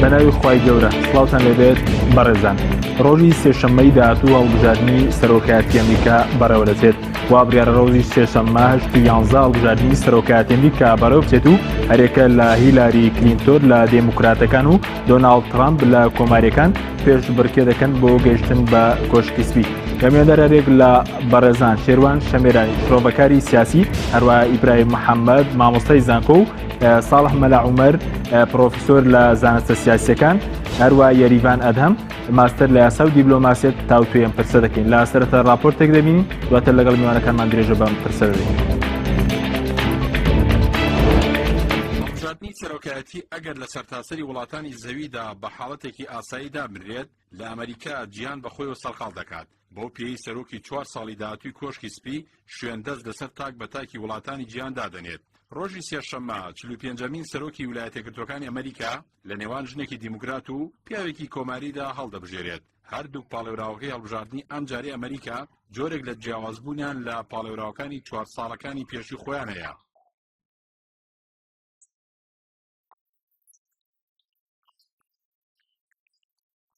بەناوی خوای گەورە سڵاوتان لێبێت بەڕێزان ڕۆژی سێشەممەی داهاتوو هەڵبژاردنی سەرۆکایەتی ئەمریکا بەڕێوە دەچێت وا بڕیارە ڕۆژی سێشەممە هەشت و یانزە هەڵبژاردنی سەرۆکایەتی ئەمریکا بەڕێوە بچێت و هەرێکە لە هیلاری کلینتۆن لە دێموکراتەکان و دۆناڵد ترامپ لە کۆماریەکان پێشبڕکێ دەکەن بۆ گەیشتن بە کۆشکی سپی. لە میواندار هەرێک لە بەڕێزان شێروان شەمێرانی شرۆڤەکاری سیاسی هەروە ئیبراهیم محەممەد مامۆستای زانکۆ و ساڵح مەلا عومەر پرۆفیسۆر لە زانستە سیاسیەکان هەروە یەریڤان ئەدهەم ماستەر لە یاسا و دیبلۆماسیەت تاوتوێ ئەم پرسە دەکەین لە سەرەتا راپۆرتێک دەبینین دواتر لەگەڵ میوانەکانمان درێژە بەم پرسە دەدەین. هەڵبژاردنی سەرۆکایەتی ئەگەر لە سەرتاسەری وڵاتانی زەویدا بە حاڵەتێکی ئاسایی دابنرێت، لە ئەمەریکا جیهان بە خۆیەوە سەرقاڵ دەکات، بەو پێیەی سەرۆکی چوار ساڵی داهاتووی کۆشکی سپی شوێن دەست لەسەر تاک بە تاکی وڵاتانی جیهان دادەنێت. ڕۆژی سێشەممە 45مین سەرۆکی ویلایەتەکردوەکانی ئەمەریکا لە نێوان ژنێکی دیموکرات و پیاوێکی کۆماریدا هەڵدەبژێرێت. هەردووک پاڵێوراوەکەی هەڵبژاردنی ئەمجارەی ئەمەریکا جۆرێک لە جیاوازبوونیان لە پاڵێوراوەکانی چوار ساڵەکانی پێشووی خۆیان هەیە.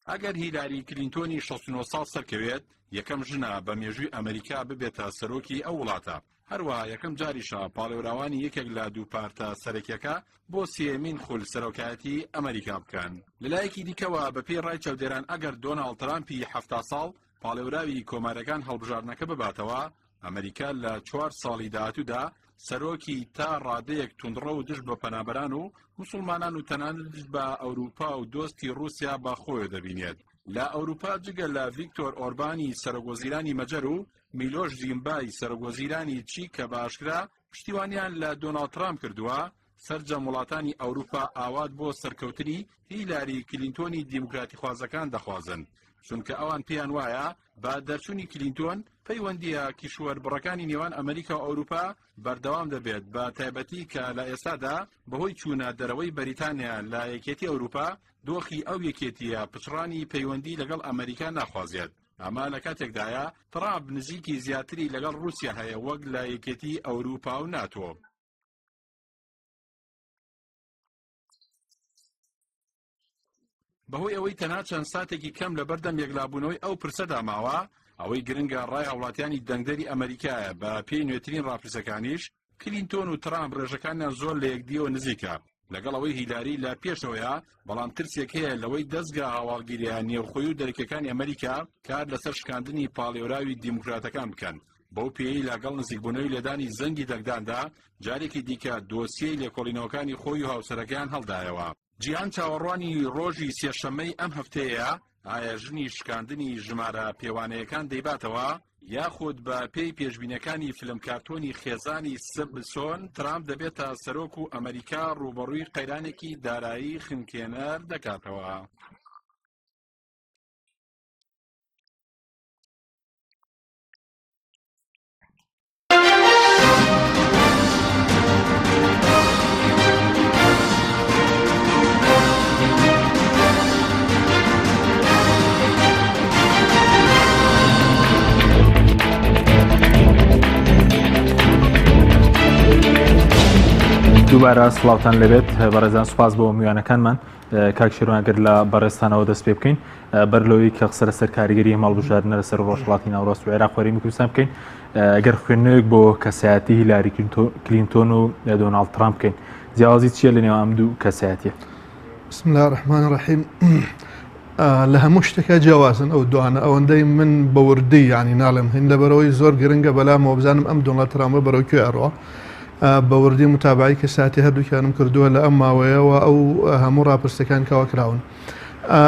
ئەگەر هیلاری کلینتۆنی 69 ساڵ سەرکەوێت، یەکەم ژنە بە مێژووی ئەمریکا ببێتە سەرۆکی ئەو وڵاتە. هەروەها یەکەم جاریشە پاڵێوراوانی یەکێک لە دوو پارتە سەرەکیەکە بۆ سێیەمین خول سەرۆکایەتی ئەمریکا بکەن. لەلایەکی دیکەوە بەپێی ڕای چاودێران ئەگەر دۆناڵد ترامپی 70 ساڵ پاڵێوراوی کۆمارەکان هەڵبژاردنەکە بباتەوە، ئەمریکا لە چوار ساڵی داهاتوودا سەرۆکی تا ڕادەیەک توندڕەو و دژ بە پەنابەران و موسڵمانان و تەنانەت دژ بە ئەوروپا و دۆستی ڕووسیا بە خۆیەوە دەبینێت. لە ئەوروپا جگە لە ڤیکتۆر ئۆربانی سەرۆکوەزیرانی مەجەر و میلۆش زیمبای سەرۆکوەزیرانی چیک کە بە ئاشکرا پشتیوانیان لە دۆناڵد ترامپ کردووە، سەرجەم وڵاتانی ئەوروپا ئاوات بۆ سەرکەوتنی هیلاری کلینتۆنی دیموکراتیخوازەکان دەخوازن، چونکە ئەوان پێیان وایە بە دەرچوونی کلینتۆن پەیوەندییە کیشوەربڕەکانی نێوان ئەمریکا و ئەوروپا بەردەوام دەبێت، بە تایبەتی کە لە ئێستادا بەهۆی چوونە دەرەوەی بەریتانیا لە یەکێتی ئەوروپا دۆخی ئەو یەکێتییە پچڕانی پەیوەندی لەگەڵ ئەمریکا ناخوازێت. ئەمە لە کاتێکدایە ترامپ نزیکی زیاتری لەگەڵ ڕووسیا هەیە وەک لە یەکێتی ئەوروپا و ناتۆ. بەهۆی ئەوەی تەنها چەند ساتێکی کەم لەبەردەم یەکلابوونەوەی ئەو پرسەدا ماوە، ئەوەی گرنگە ڕای هاوڵاتیانی دەنگدەری ئەمەریکایە، بە پێی نوێترین ڕاپرسەکانیش کلینتۆن و ترامپ ڕێژەکانیان زۆر لە یەکدیەوە نزیکە، لەگەڵ ئەوەی هیلاری لە پێشەوەیە، بەڵام ترسێک هەیە لەوەی دەزگا هەواڵگیرییە نێوخۆی و دەرەکیەکانی ئەمەریکا کار لەسەر شکاندنی پاڵێوراوی دیموکراتەکان بکەن، بەو پێیەی لەگەڵ نزیکبوونەوەی لێدانی زەنگی دەنگداندا جارێکی دیکە دۆسیەی لێکۆڵینەوەکانی خۆی و هاوسەرەکەیان هەڵدایەوە. جیهان چاوەڕوانی ڕۆژی سێشەممەی ئەم هەفتەیەیە، ئایا ژنی شکاندنی ژمارە پێوانەیەکان دەیباتەوە، یاخود بە پێی پێشبینیەکانی فلم کارتۆنی خێزانی سمپسۆن ترامپ دەبێتە سەرۆک و ئەمەریکا ڕووبەڕووی قەیرانێکی دارایی خنکێنەر دەکاتەوە. دووبارە سڵاوتان لەبێت بەڕێزان سوپاس بۆ میوانەکانمان کاک شێروان گەر لە بەڕێزتانەوە دەست پێ بکەین بەر لەوەی کە قسە لەسەر کاریگەری ئەم هەڵبژاردنە لەسەر ڕۆژهەڵاتی ناوەڕاست و عێراق و هەرێمی کوردستان بکەین گەر خوێندنەوەیەک بۆ کەسایەتی هیلاری کلینتۆن و دۆناڵد ترامپ بکەین جیاوازی چییە لە نێوان ئەم دوو کەسایەتیە؟ بسم الله الرحمن الرحیم لە هەموو شتێکا جیاوازن ئەو دوانە ئەوەندەی من بە وردی یعنی ناڵێم هین لەبەرەوەی زۆر گرنگە بەلامەوە بزانم ئەم دۆناڵد ترامپە بەرەو کوێ ئەڕوا بە وردی متابعەی کەساتی هەردووکیانم کردووە لە ئەم ماوەیەوە ئەو هەموو ڕاپرسەکان کەوا کراون.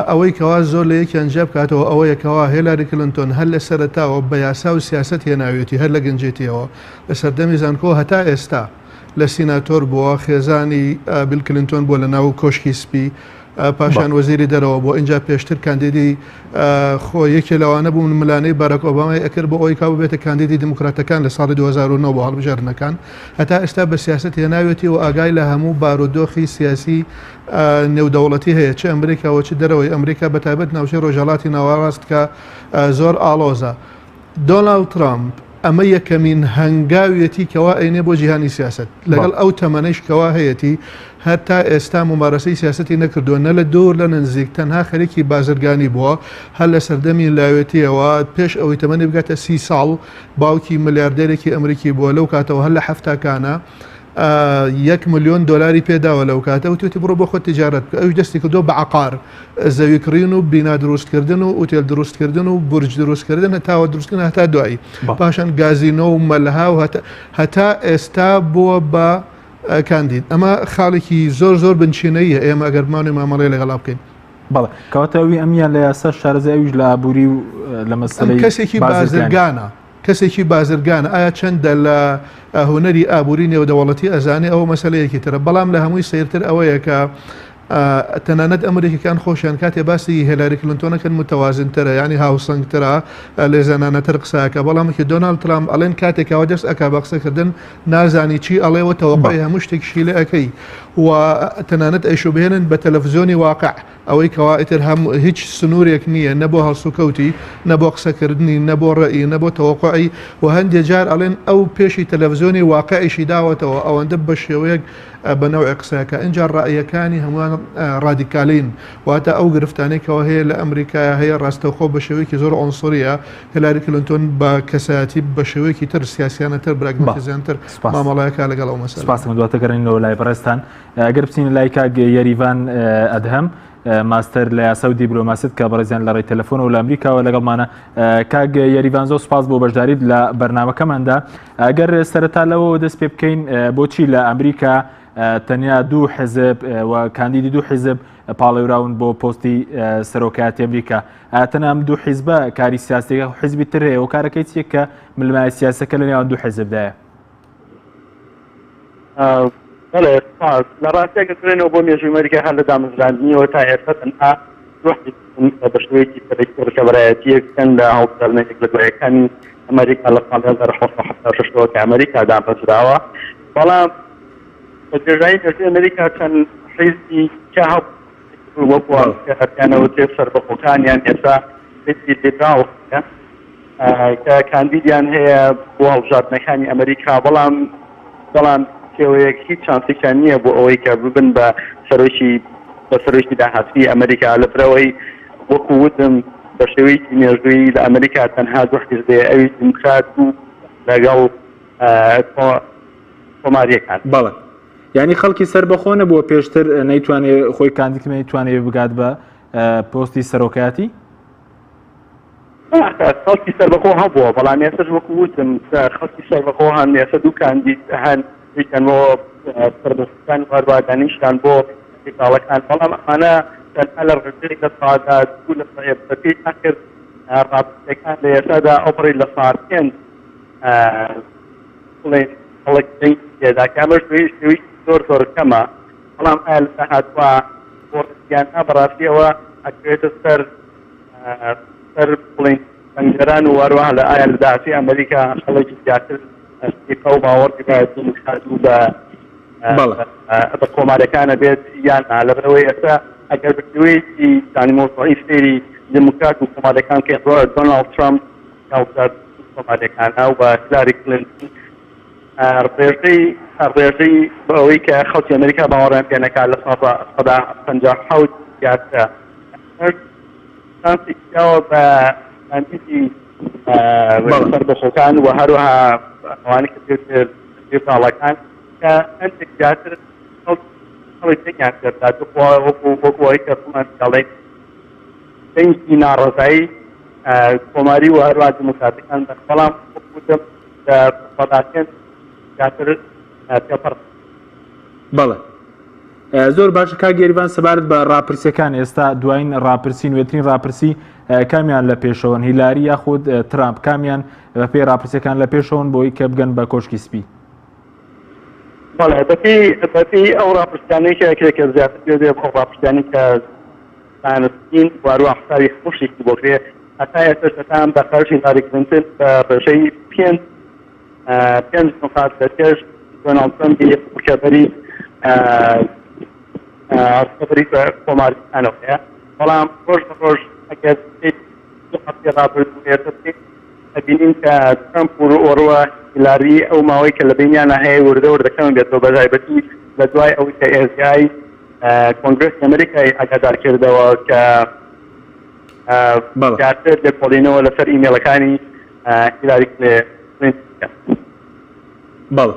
ئەوەی کەوا زۆر لە یەکیان جیا بکاتەوە ئەوەیە کەوا هێلاری کلنتۆن هەر لە سەرەتاوە بە یاسا و سیاسەت هێناوێتی هەر لە گەنجێتیەوە لە سەردەمی زانکۆ هەتا ئێستا لە سیناتۆر بووە خێزانی بیل کلنتۆن بووە لە ناو کۆشکی سپی پاشان وەزیری دەرەوە بۆ ئینجا پێشتر کاندیدی خۆ یەکێ لەوانە بوو ململانێی باراک ئۆبامای ئەکرد بۆ ئەوەی کا ببێتە کاندیدی دیموکراتەکان لە ساڵی 2009 بۆ هەڵبژاردنەکان هەتا ئێستا بە سیاسەت هێناوێتی و ئاگای لە هەموو بارودۆخی سیاسی نێودەوڵەتی هەیە چ ئەمریکا و چ دەرەوەی ئەمریکا بە تایبەت ناوچەی ڕۆژهەڵاتی ناوەڕاست کە زۆر ئاڵۆزە. دۆناڵد ترامپ. ئەمە یەکەمین هەنگاویەتی کەوا ئەینێ بۆ جیهانی سیاسەت. لەگەڵ ئەو تەمەنەیش کەوا هەیەتی هەر تا ئێستا مومارەسەی سیاسەتی نەکردووە نە لە دوور لە نزیک تەنها خەریکی بازرگانی بووە هەر لە سەردەمی لاوێتیەوە پێش ئەوەی تەمەنی بگاتە 30 ساڵ باوکی ملیاردێرێکی ئەمریکی بووە لەو کاتەوە هەر لە حەفتاکانە یەک ملیۆن دۆلاری پێداوە لەو کاتە وتوێتی بڕۆ بۆ خۆت تیجارەت بکە ئەویش دەستی کردووە بە عەقار زەوی کڕین و بینا دروستکردن و ئوتێل دروستکردن و بورج دروستکردن هەتاوە دروستکردن هەتا دوایی پاشان گازینۆ و مەلها و هەتا ئێستا بووە بە کاندید ئەمە خاڵێکی زۆر زۆر بنچینەیە ئێمە ئەگەر بمانێ مامەڵەی لەگەڵا بکەین. بەڵێ کەواتە ئەوی ئەمیان لە یاسا شارەزای ئەویش لە ئابووری و لە مەسەلەی کەسێکی بازرگانە کەسێکی بازرگانە ئایا چەندە لە هونەری ئابووری نێودەوڵەتی ئەزانێ ئەوە مەسەلەیەکی ترە بەڵام لە هەمووی سەیرتر ئەوەیە کە تەنانەت ئەمریکیەکان خۆشیان کاتێ باسی هێلاری کلنتۆنەکەن متەوازنترە یانی هاوسەنگترە لێزانانەتر قسەکە بەڵام کە دۆناڵد ترامپ ئەڵێن کاتێکەوە دەست ئەک بە قسەکردن نازانی چی ئەڵێ و تەوەقعی هەموو شتێکشی لێ ئەەکەی و تەنانەت ئەیشوبهێنن بە تەلەفزیۆنی واقع ئەوەی کەوا ئیتر هەم هیچ سنوورێک نییە نە بۆ هەڵسوکەوتی نە بۆ قسەکردنی نە بۆ ڕەئی نە بۆ تەوەقعی و هەندێ جار ئەڵێن ئەو پێشی تەلەفزیۆنی واقعیشی داوەتەوە ئەوەندە بە شێوەیەک بە نەوعێک قسەکە ئینجا ڕەئیەکانی هەمووان ڕادیکالین واتە ئەو گرفتانەی کەوا هەیە لە ئەمریکایە هەیە ڕاستەوخۆ بە شێوەیەکی زۆر عونسوریە هێلاری کلنتۆن بە کەسایەتی بە شێوەیەکی تر سیاسیانەتر براگماتیزیانتر مامەڵەیەکە لەگەڵ ئەو مەسەلە. سپاس دواتر گەڕێنەوە لای بەڕێزتان. ئەگەر بچینە لای کاک یەریڤان ئەدهەم ماستەر لە یاسا و دیبلۆماسیت کە بەڕێزیان لە ڕێی تەلەفۆنەوە لە ئەمریکاوە لەگەڵمانە کاک یەریڤان زۆر سپاس بۆ بەشداریت لە بەرنامەکەماندا ئەگەر سەرەتا لەوەوە دەست پێ بکەین بۆچی لە ئەمریکا تەنیا دوو حزب و کاندیدی دوو حزب پاڵێوراون بۆ پۆستی سەرۆکایەتی ئەمریکا تەنها ئەم دوو حیزبە کاری سیاسیەکە حزبی تر هەیە و کارەکەی چیە کە ململانێ سیاسەکە لە نێوان دوو حزبدایە؟ بەڵێ سپاس. لە ڕاستیا گەر بگەڕێینەوە بۆ مێژووی ئەمریکا هەر لە دامەزراندنیەوە تا ئێستا تەنها دوو حیزب بوون کە بە شێوەیەکی سەرەکی ڕکەبەرایەتییەک بکەن لە هەڵبژاردنە یەک لە دوایەکانی ئەمریکا لە ساڵی 1776 ەوە کە ئەمریکا دامەزراوە بەڵام بە درێژایی مێژووی ئەمریکا چەند حیزبی کە هەبوو وەکو کە پێیانەوترێت سەربەخۆکان یان ئێستا حیزبی لیبراڵ هەیە کە کاندیدیان هەیە بۆ هەڵبژاردنەکانی ئەمریکا، بەڵام بەڵام شێوەیەک هیچ چانسێکیان نییە بۆ ئەوەی کە ببن بە سەرۆکی بە سەرۆکی داهاتووی ئەمریکا، لەبەرئەوەی وەکو وتم بە شێوەیەکی مێژوویی لە ئەمریکا تەنها دوو حیزب هەیە ئەویش دیموکرات و لەگەڵ کۆمارییەکان. بەڵێ یانی خەڵکی سەربەخۆ نەبووە پێشتر نەیتوانێ خۆی کاندید کردن نەیتوانێ بگات بە پۆستی سەرۆکایەتی؟ خەڵکی سەربەخۆ هەبووە، بەڵام ئێستاش وەکو وتم خەڵکی سەربەخۆ هەن، ئێستا دوو کاندید هەن، یەکیان بۆ سەربەخۆکان و هەروەها دانیشتان بۆ لیبراڵەکان، بەڵام ئەمانە تەنها لە ڕێژەی 2% لە بەپێی ئاخر ڕاپرسییەکان لە ئێستادا ئەوپەڕی 5% بڵێین خەڵک دەنگی پێدا کە ئەمەش شێوەیەکی زۆر زۆر کەمە، بەڵام ئایا لە داهاتووە بۆ یان نا بەڕاستی ئەوە ئەکەوێتە سەر سەر بڵێین دەنگدەران و هەروەها لە ئایا لە داهاتووی ئەمریکا خەڵکی زیاتر سیقە و باوەڕی بە دیموکرات و بە بە کۆمارەکانە بێت یان نا لەبەرئەوەی ئێستا ئەگەر بە شێوەیەکی یانی مەوزوعی سەیری دیموکرات و کۆمارەکان بکەین دۆناڵد ترەمپ هەڵبژاردنی کۆماریەکانە و هیلاری کلینتن ڕێژەی ڕێژەی بە ئەوەی کە خەڵکی ئەمریکا باوەڕیان پێ نەکات 57% زیاترە. ئەمەش چانسێکی داوە بە کاندیدی سەربەخۆکان و هەروەها ئەوانەی کە پێوترێت لیبراڵەکان کە هەندێک زیاتر خەڵک دەنگیان پێ بدات وەکو وەکو ئەوەی کە خۆمان دەڵێین دەنگی ناڕەزایی کۆماری و هەروەها دیموکراتەکان بن بەڵام وەکو وتم لە 5% زیاتر تێپەڕ. بەڵێ زۆر باشە کاک یەریڤان سەبارەت بە ڕاپرسیەکان ئێستا دوایین ڕاپرسی نوێترین ڕاپرسی کامیان لە پێشەوەن هیلاری یاخود ترامپ کامیان بە پێی ڕاپرسیەکان لە پێشەوەن بۆی کە بگەن بە کۆشکی سپی؟ بەڵێ بەپێی بەپێی ئەو ڕاپرسیانەی کە ئەکرێت کە زیاتر گوێ دێ ئەو ڕاپرسیانەی کە زانستین و هەروەها حسابی هەموو شتێکی بۆ کرێ هەتا ئێستاش هەتا ئەم دەقەش هیلاری کلینتن بە ڕێژەی پێنج پێنج نوقات لە پێش دۆناڵد ترەمپی ڕکەبەری ڕکەبەری کۆماریەکانەوەیە بەڵام ڕۆژ بە ڕۆژ ئەگەر دوو هەفتەی ڕابردوو ئێستا بکەین. ئەبینین کە ترەمپ و ڕووەڕووە هیلاری ئەو ماوەی کە لە بەینیانە هەیە وردە وردە کەم بێتەوە بە تایبەتی لە دوای ئەوەی کە ئێف بی ئای کۆنگرێسی ئەمریکای ئاگادار کردەوە کە زیاتر لێکۆڵینەوە لەسەر ئیمێڵەکانی هیلاری کلینتۆن بکەن. بەڵێ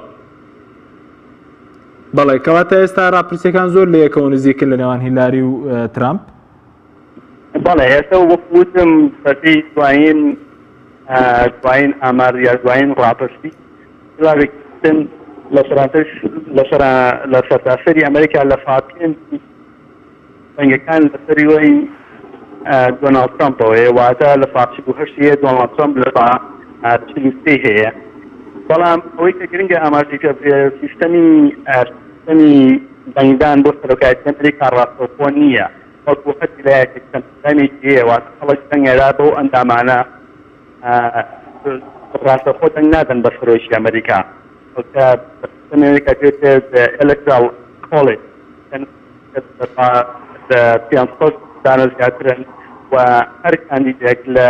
بەڵێ کەواتە ئێستا ڕاپرسیەکان زۆر لە یەکەوە نزیکن لە نێوان هیلاری و ترامپ. بەڵێ ئێستا وەک وتم بەپێی دوایین دوایین ئامار یا دوایین ڕاپرسی هیلاری کلینتن لە سەرانسەر لە سەرتاسەری ئەمریکا لە فا پێنج دەنگەکان لەسەریوەی دۆناڵد ترەمپەوەیە، واتە 48% هەیە، دۆناڵد ترەمپ 43% هەیە. بەڵام ئەوەی کە گرنگە ئاماژەی پێ بکرێت سیستەمی سیستەمی دەنگدان بۆ سەرۆکایەتی ئەمریکا ڕاستەوخۆ نییە، بەڵکو هەر ویلایەتێک چەند ئەندامێکی هەیە، واتە خەڵک دەنگ ئەدا بەو ئەندامانە ڕاستەوخۆ دەنگ نادەن بە سەرۆکی ئەمریکا. کە بە سیستەمی ئەمریکا پێوترێت Electoral College لە 500 دانە زیاترن و هەر کاندیدێک لە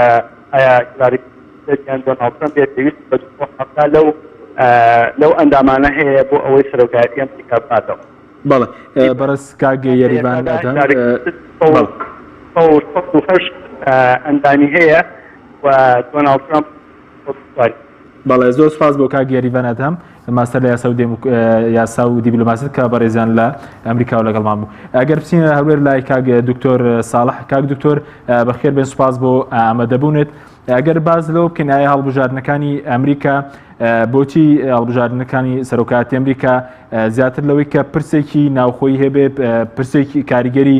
ئایا هیلاری کلینتۆن یان دۆناڵد ترەمپ بێت پێویست بە 270 لەو لەو ئەندامانە هەیە بۆ ئەوەی سەرۆکایەتی ئەمریکا بباتەوە. بەڵێ بەڕێز کاک یەریڤان ئەدهەم بەڵێ. 168 ئەندامی هەیە و دۆناڵد ترەمپ بەڵێ زۆر سپاس بۆ کاک یەریڤان ئەدهەم ماستەر لە یاسا و یاسا و دیبلۆماسیت کە بەڕێزیان لە ئەمریکا و لەگەڵمان بوو ئەگەر بچینە هەولێر لای کاک دکتۆر ساڵح کاک دکتۆر بەخێر بێن سپاس بۆ ئامادەبوونت ئەگەر باز لەوە بکەین ئایا هەڵبژاردنەکانی ئەمریکا بۆچی هەڵبژاردنەکانی سەرۆکاتی ئەمریکا زیاتر لەوەی کە پرسێکی ناوخۆی هەبێ پرسێکی کاریگەری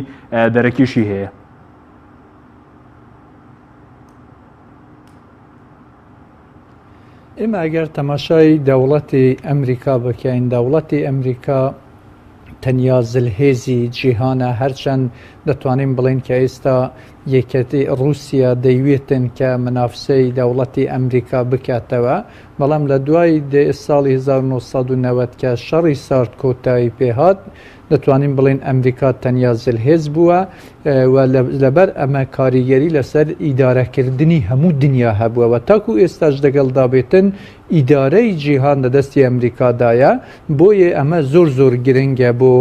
دەرەکیشی هەیە ئێمە ئەگەر تەماشای دەوڵەتی ئەمریکا بکەین، دەوڵەتی ئەمریکا تەنیا زلهێزی جیهانە، هەرچەند دەتوانین بڵێین کە ئێستا یەکێتی ڕووسیا دەیوێتن کە منافسەی دەوڵەتی ئەمریکا بکاتەوە، بەڵام لە دوای ساڵی 1990 کە شەڕی سارد کۆتایی پێهات، دەتوانین بڵێین ئەمریکا تەنیا زلهێز بووە و لەبەر ئەمە کاریگەری لەسەر ئیدارەکردنی هەموو دنیا هەبووە و تاکو ئێستاش دەگەڵدا بێتن ئیدارەی جیهان لە دەستی ئەمریکادایە، بۆیە ئەمە زۆر زۆر گرنگە بۆ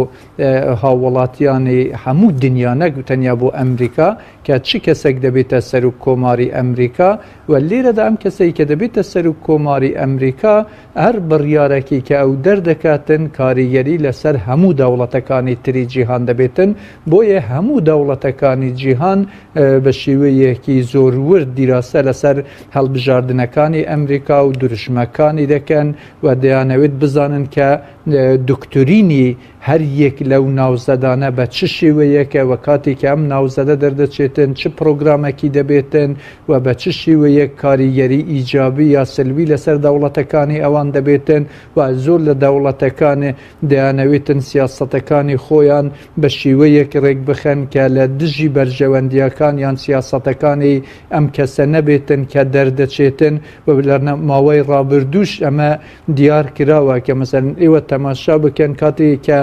هاووڵاتیانی هەموو دنیا نەک تەنیا بۆ ئەمریکا کە چ کەسێک دەبێتە سەرۆک کۆماری ئەمریکا و لێرەدا ئەم کەسەی کە دەبێتە سەرۆک کۆماری ئەمریکا هەر بڕیارەکی کە ئەو دەردەکاتن کاریگەری لەسەر هەموو دەوڵەتەکانی تری جیهان دەبێتن، بۆیە هەموو دەوڵەتەکانی جیهان بە شێوەیەکی زۆر ورد دیراسە لەسەر هەڵبژاردنەکانی ئەمریکا و دروشمەکانی دەکەن و دەیانەوێت بزانن کە دکترینی هەر یەک لەو ناوزەدانە بە چ شێوەیەکە و کاتێک کە ئەم ناوزەدە دەردەچێتن چ پرۆگرامەکی دەبێتن و بە چ شێوەیەک کاریگەری ئیجابی یا سلبی لەسەر دەوڵەتەکانی ئەوان دەبێتن و زۆر لە دەوڵەتەکان دەیانەوێتن سیاسەتەکانی خۆیان بە شێوەیەک ڕێکبخەن کە لە دژی بەرژەوەندییەکان یان سیاسەتەکانی ئەم کەسە نەبێتن کە دەردەچێتن و لە ماوەی ڕابردووش ئەمە دیار کراوە کە مەسەلەن ئێوە تەماشا بکەن کاتێک کە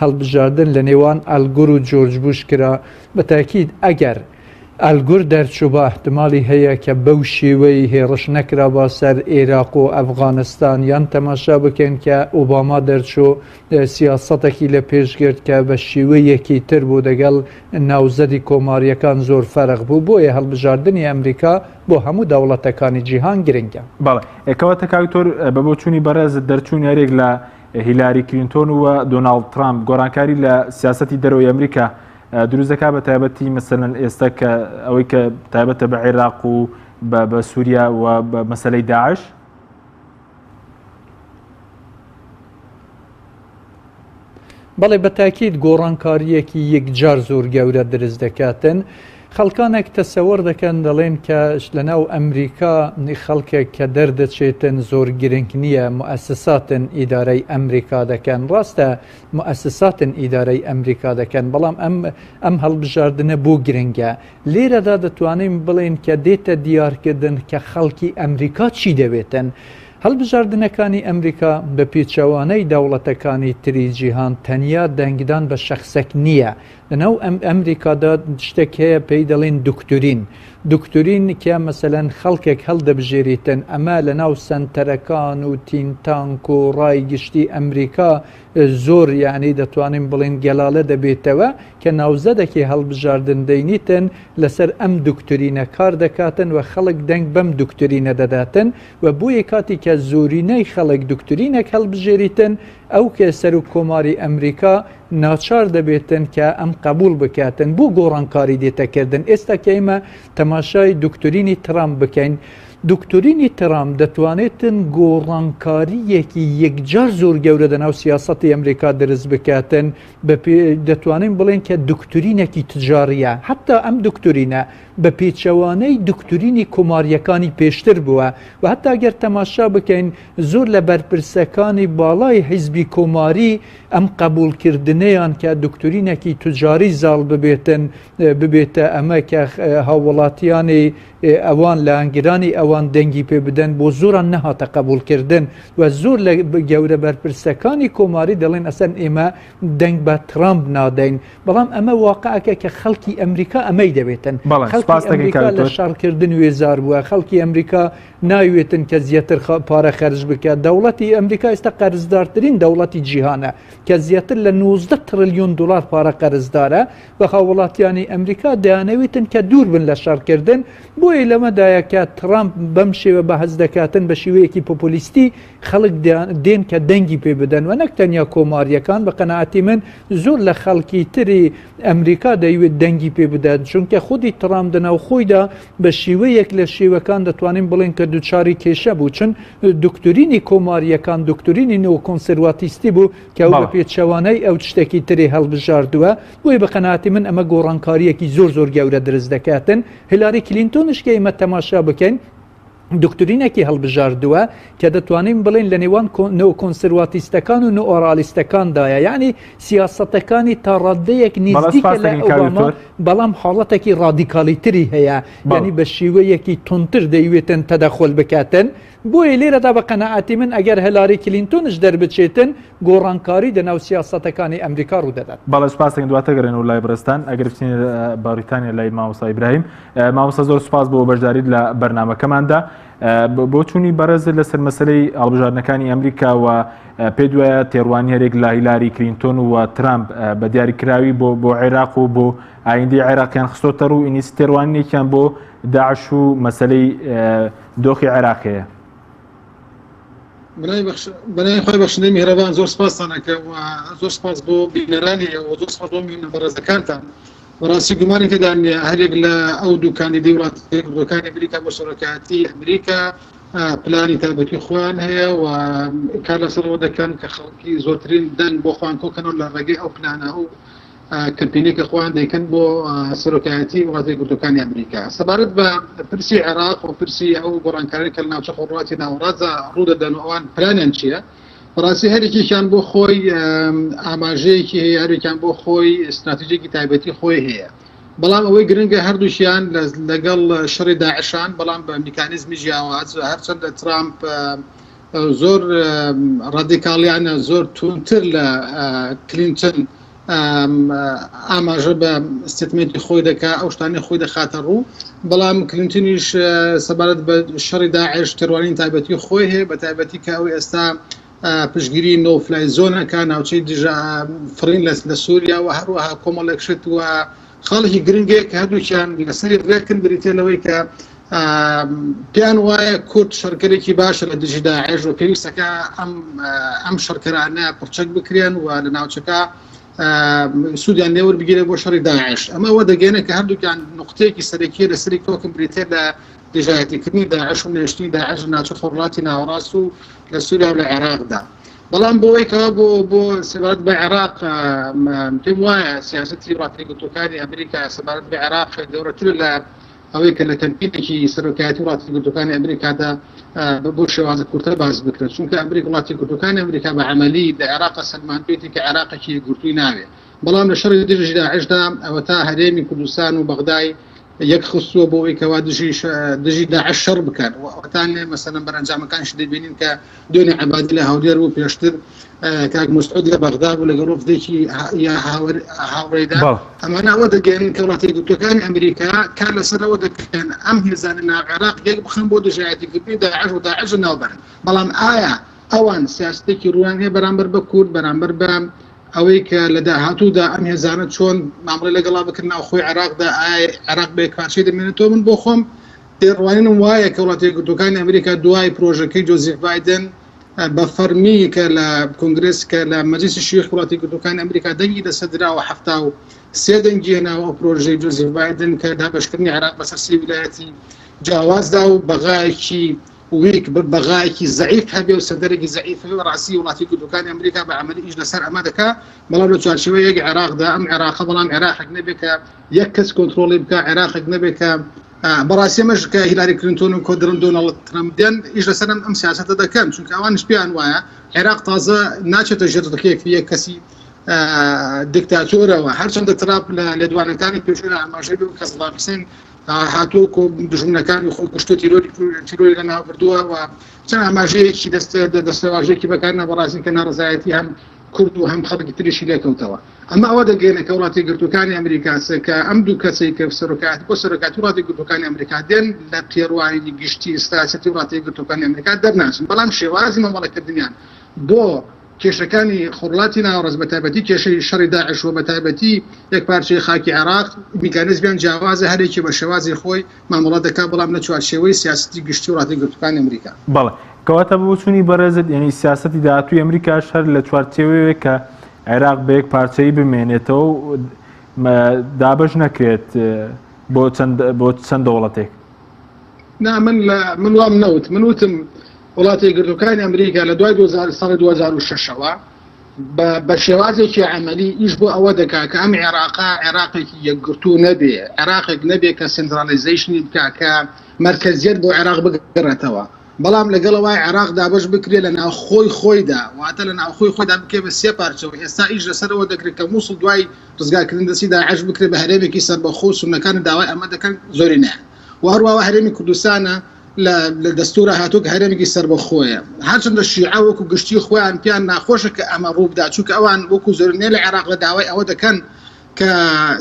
هەڵبژاردن لە نێوان ئەلگور و جۆرج بوش کرا بە تاکید ئەگەر ئەلگور دەرچووبا احتمالی هەیە کە بەو شێوەی هێڕش نەکرابا سەر ئێراق و ئەفغانستان یان تەماشا بکەن کە ئۆباما دەرچوو سیاسەتێکی لە پێش گرت کە بە شێوەیەکی تر بوو دەگەڵ ناوزەدی کۆماریەکان زۆر فەرق بوو بۆیە هەڵبژاردنی ئەمریکا بۆ هەموو دەوڵەتەکانی جیهان گرنگە. بەڵێ کەواتە کاک دکتۆر بە بۆچوونی بەڕێزت دەرچوونی هەرێک لە هیلاری کلینتۆن و دۆناڵد ترامپ گۆڕانکاری لە سیاسەتی دەرەوەی ئەمریکا دروست دەکات بە تایبەتی مەسەلەن ئێستا کە ئەوەی کە تایبەتە بە عێراق و بە سووریا و بە مەسەلەی داعش؟ بەڵێ بە تاکید گۆڕانکارییەکی یەکجار زۆر گەورە درست دەکاتن. خەڵکانێک تەسەوەر دەکەن دەڵێن کە لەناو ئەمریکا خەڵکێک کە دەردەچێتن زۆر گرنگ نییە موئەسساتن ئیدارەی ئەمریکا دەکەن ڕاستە موئەسساتن ئیدارەی ئەمریکا دەکەن بەڵام ئەم ئەم هەڵبژاردنە بۆ گرنگە لێرەدا دەتوانین بڵێن کە دێتە دیارکردن کە خەڵکی ئەمریکا چی دەوێتن. هەڵبژاردنەکانی ئەمریکا بە پێچەوانەی دەوڵەتەکانی تری جیهان تەنیا دەنگدان بە شەخسەک نییە. لەناو ئەمریکادا شتێک هەیە پێی دەڵێن دکتورین. دکتۆرین کە مەسەلەن خەڵکێک هەڵدەبژێریتن ئەمە لە ناو سەنتەرەکان و think tank و ڕای گشتی ئەمریکا زۆر یعنی دەتوانین بڵێن گەلالە دەبێتەوە کە ناوزەدەکی هەڵبژاردن دەینیتن لەسەر ئەم دکتۆرینە کار دەکاتن و خەڵک دەنگ بەم دکتۆرینە دەداتن و بۆیە کاتی کە زۆرینەی خەڵک دکتۆرینێک هەڵبژێریتن ئەو کە سەرۆک کۆماری ئەمریکا ناچار دەبێتن کە ئەم قبوڵ بکاتن بۆ گۆڕانکاری دێتە کردن ئێستا کە ئێمە تەماشای دکتۆرینی ترامپ بکەین دکتۆرینی ترامپ دەتوانێتن گۆڕانکارییەکی یەکجار زۆر گەورە دەناو سیاسەتی ئەمریکا درست بکاتن دەتوانین بڵێن کە دکتۆرینێکی تجاریە حتا ئەم دکتۆرینە بە پێچەوانەی دکتۆرینی کۆمارییەکانی پێشتر بووە و هەتا گەر تەماشا بکەین زۆر لە بەرپرسەکانی باڵای حیزبی کۆماری ئەم قەبوڵکردنەیان کە دکتۆرینێکی توجاری زاڵ ببێتن ببێتە ئەمە کە هاووڵاتیانی ئەوان لایەنگرانی ئەوان دەنگی پێ بدەن بۆ زۆران نەهاتە قەبوڵکردن و زۆر لە گەورە بەرپرسەکانی کۆماری دەڵێن ئەسەن ئێمە دەنگ بە ترامپ نادەین بەڵام ئەمە واقعەکە کە خەڵکی ئەمریکا ئەمەی دەوێتن خەڵکی ئەمریکا لە شەڕکردن وێزار بووە خەڵکی ئەمریکا ناوێتن کە زیاتر پارە خەرج بکات دەوڵەتی ئەمریکا ئێستا قەرزدارترین دەوڵەتی جیهانە کە زیاتر لە 19 ترلیۆن دلار پارە قەرزدارە و هاوڵاتیانی ئەمریکا دەیانەوێتن کە دوور بن لە شەڕکردن بۆیە لەمەدایە کە ترامپ بەم شێوە بەهەز دەکاتن بە شێوەیەکی پۆپۆلیستی خەڵک دێن کە دەنگی پێ بدەن و نەک تەنیا کۆمارییەکان، بە قەناعەتی من زۆر لە خەڵکی تری ئەمریکا دەیوێت دەنگی پێ بدات، چونکە خودی ترامپ دەناو خۆیدا بە شێوەیەک لە شێوەکان دەتوانین بڵێن کە دووچاری کێشە بوو، چون دکتۆرینی کۆمارییەکان دکتۆرینی نۆ کۆنسێرواتیستی بوو کە ئەو بە پێچەوانەی ئەو شتێکی تری هەڵبژاردووە، بۆیە بە قەناعەتی من ئەمە گۆڕانکارییەکی زۆر زۆر گەورە درست دەکاتن. هیلاری کلینتۆنش کە ئێمە تەماشا بکەین، دکترینێکی هەڵبژاردووە کە دەتوانین بڵێین لە نێوان نئۆکۆنسرواتیستەکان و نئۆرالیستەکاندایە، یەعنی سیاسەتەکانی تا ڕاددەیەک نزیکە لە ئۆباما، بەڵام حاڵەتێکی ڕادیکاڵیتری هەیە، یەعنی بە شێوەیەکی توندتر دەیوێتن تەدەخول بکاتن. بۆیە لێرەدا بە قەناعەتی من ئەگەر هێلاری کلینتۆنش دەربچێتن، گۆڕانکاری دەناو سیاسەتەکانی ئەمریکا ڕوودەدات. بەڵێ سوپاس دەکەین دواتر گەڕێنەوە لای بەڕێزتان ئەگەر بچینە بەڕیتانیا لای مامۆستا ئیبراهیم مامۆستا زۆر سوپاس بۆ بەشداریت لە بەرنامەکەماندا بۆچوونی بەڕێزت لەسەر مەسلەی هەڵبژاردنەکانی ئەمریکا و پێ دوایە تێڕوانی هەرێک لە هیلاری کلینتۆن و ترامپ بە دیاریکراوی بۆ بۆ عێراق و بۆ ئایندەی عێراقیان خستۆتە ڕوو ئینیس تێڕوانینێکیان بۆ داعش و مەسلەی دۆخی عێراق هەیە. بەناوی خوای بەخشندەی میهرەبان زۆر سپاستان ئەکەم و زۆر سپاس بۆ بینەرانی و زۆر سپاس بۆ میوانە بەڕێزەکانتان. بەڕاستی گومانی تێدا نییە هەریەک لە ئەو دوو کاندیدەی وڵاتە یەکگرتووەکانی ئەمریکا بۆ سەرۆکایەتی ئەمریکا پلانی تایبەتی خۆیان هەیە و کار لەسەر ئەوە دەکەن کە خەڵکی زۆرترین دەنگ بۆ خۆیان کۆکەنەوە لە ڕێگەی ئەو پلانە ئەو کەمپینەی کە خۆیان دەیکەن بۆ سەرۆکایەتی وڵاتە یەکگرتووەکانی ئەمریکا. سەبارەت بە پرسی عێراق و پرسی ئەو گۆڕانکاریانەی کە لە ناوچە خۆرهەڵاتی ناوەڕاستدا ڕوودەدەن و ئەوان پلانیان چییە، بەڕاستی هەر یەکێکیان بۆ خۆی ئاماژەیەکی هەیە، هەر یەکیان بۆ خۆی ستراتیژێکی تایبەتی خۆی هەیە. بەڵام ئەوەی گرنگە هەردووکیان لەگەڵ شەڕی داعشان، بەڵام بە میکانیزمی جیاواز. هەرچەندە ترامپ زۆر ڕادیکاڵیانە، زۆر توندتر لە کلینتن ئاماژە بە statement ی خۆی دەکا، ئەو شتانەی خۆی دەخاتە ڕوو، بەڵام کلینتنیش سەبارەت بە شەڕی داعش تێڕوانین تایبەتی خۆی هەیە، بە تایبەتی کە ئەو ئێستا پشتگیری no fly zone ئەکا، ناوچەی دژە فڕین لە سووریا و هەروەها کۆمەڵێک شت و خاڵێکی گرنگەیە کە هەردووکیان لەسەری ڕێکن بریتیە لەوەی کە پێیان وایە کورد شەڕکەرێکی باشە لە دژی داعش و پێویستەکە ئەم ئەم شەڕکەرانە پڕچەک بکرێن و لە ناوچەکە سوودیان لێوەر بگیرێت بۆ شەڕی داعش. ئەمە ئەوە دەگەێنێت کە هەردووکیان نقطەیەکی سەرەکیە لەسەری کۆکن بریتیە لە دژایەتیکردنی داعش و نێشتنی داعش لە ناوچە خۆرهەڵاتی ناوەڕاست و لە سووریا و لە عێراقدا. بەڵام بۆ ئەوەی کەوا بۆ بۆ سەبارەت بە عێراق پێم وایە سیاسەتی وڵاتە یەکگرتووەکانی ئەمریکا سەبارەت بە عێراق گەورەترە لە ئەوەی کە لە کەمپینێکی سەرۆکایەتی وڵاتە یەکگرتووەکانی ئەمریکادا بۆ شێوازە کورتە باس بکرێت، چونکە ئەمریک وڵاتە یەکگرتووەکانی ئەمریکا بە عەمەلی لە عێراق سەلماندوێتی کە عێراقێکی یەکگرتووی ناوێ، بەڵام لە شەڕی دژی داعشدا ئەوەتا هەرێمی کوردستان و بەغدای. یەک خستووە بۆ ئەوەی کەوا دژی دژی داعش شەڕ بکەن و ئەوەتان مەسەلەن بەرەنجامەکانیش دەبینین کە دوێنێ عەبادی لە هەولێر بوو پێشتر کاک مەسعود لە بەغدا بوو لەگەڵ وەفدێکی هاوڕێدا ئەمانە ئەوە دەگەیەنن کە وڵاتە یەکگرتووەکانی ئەمریکا کار لەسەر ئەوە دەکەن ئەم هێزانە ناو عێراق یەک بخەن بۆ دژایەتیکردنی داعش و داعش لەناوبەرن بەڵام ئایا ئەوان سیاستێکی ڕوویان هەیە بەرامبەر بە کورد بەرامبەر بە ئەوەی کە لە داهاتوودا ئەم هێزانە چۆن مامەڵەی لەگەڵا بکرن ناوخۆی عێراقدا ئایا عێراق بە یەکپارچەی دەمێنێتەوە من بۆ خۆم تێڕوانینم وایە کە وڵاتە یەکگرتووەکانی ئەمریکا دوای پرۆژەکەی جۆزیف بایدن بە فەرمی کە لە کۆنگرس کە لە مەجلیسی شیوخ وڵاتی یەکگرتووەکانی ئەمریکا دەنگی لەسەر دراوە 73 دەنگی هێناوە ئەو پرۆژەی جۆزیف بایدن کە دابەشکردنی عێراق بەسەر سێ ویلایەتی جیاوازدا و بەغایەکی weak بەغایەکی زەعیف هەبێ و سەدەرێکی زەعیف هەبێ ڕاستی وڵاتی یەکگرتووەکانی ئەمریکا بە عەمەلی ئیش لەسەر ئەمە دەکا بەڵام لە چوارچێوەی یەک عێراقدا ئەم عێراقە بەڵام عێراقێک نەبێ کە یەک کەس کۆنترۆڵی بکا عێراقێک نەبێ کە بەڕاستی ئەمەش کە هیلاری کلینتۆن و کۆدرن دۆناڵد ترەمپ دێن ئیش لەسەر ئەم سیاسەتە دەکەن چونکە ئەوانیش پێیان وایە عێراق تازە ناچێتە ژێر ڕکێفی یەک کەسی دیکتاتۆرەوە هەرچەندە ترامپ لە لێدوانەکانی پێشوودا ئاماژەی بەوە کە سەدام حسێن هاتووە کۆ دوژمنەکانی خۆی کوشتووە تیرۆری تیرۆری لەناو بردووە و چەند ئاماژەیەکی دەست دەستەواژەیەکی بەکارنا بەڕاستی کە ناڕەزایەتی هەم کورد و هەم خەڵکی تریشی لێکەوتەوە. ئەمە ئەوە دەگەیەنێت کە وڵاتە یەکگرتووەکانی ئەمریکا کە ئەم دوو کەسەی کە سەرۆکایەتی بۆ سەرۆکایەتی وڵاتە یەکگرتووەکانی ئەمریکا دێن لە تێڕوانینی گشتی ستراتیژی وڵاتە یەکگرتووەکانی ئەمریکا دەرناچن بەڵام شێوازی مامەڵەکردنیان بۆ کێشەکانی خۆرهەڵاتی ناوەڕاست بە تایبەتی کێشەی شەڕی داعش و بە تایبەتی یەکپارچەیی خاکی عێراق میکانیزمیان جیاوازە هەرێکی بە شێوازی خۆی مامەڵە دەکات بەڵام لە چوارچێوەی سیاسەتی گشتی وڵاتە یەکگرتووەکانی ئەمریکا. بەڵێ. کەواتە بە بۆچوونی بەڕێزت یانی سیاسەتی داهاتووی ئەمریکاش هەر لە چوارچێوەیەک کە عێراق بە یەک پارچەیی بمێنێتەوە و دابەش نەکرێت بۆ چەند بۆ چەند دەوڵەتێک. نا من لە من وام نەوت من وتم وڵاتە یەکگرتووەکانی ئەمریکا لە دوای 2000 ساڵی 2006ەوە بە شێوازێکی عەمەلی ئیش بۆ ئەوە دەکا کە ئەم عێراقە عێراقێکی یەکگرتوو نەبێ، عێراقێک نەبێ کە centralization ی بکا، کە مەرکەزیەت بۆ عێراق بگەڕێتەوە. بەڵام لەگەڵ ئەوەی عێراق دابەش بکرێ لە ناوخۆی خۆیدا، واتە لە ناوخۆی خۆیدا بکرێ بە سێ پارچەوە، ئێستا ئیش لەسەر ئەوە دەکرێ کە موسڵ دوای ڕزگارکردنی دەستی داعش بکرێ بە هەرێمێکی سەربەخۆ و سوننەکان داوای ئەمە دەکەن زۆرینەیان و هەروەها هەرێمی کوردستانە لە لە دەستورا هاتووە کە هەرێمێکی سەربەخۆیە. هەرچەندە شیعە وەکو گشتی خۆیان پێیان ناخۆشە کە ئەمە ڕووبدا، چونکە ئەوان وەکو زۆرینەی لە عێراق لە داوای ئەوە دەکەن کە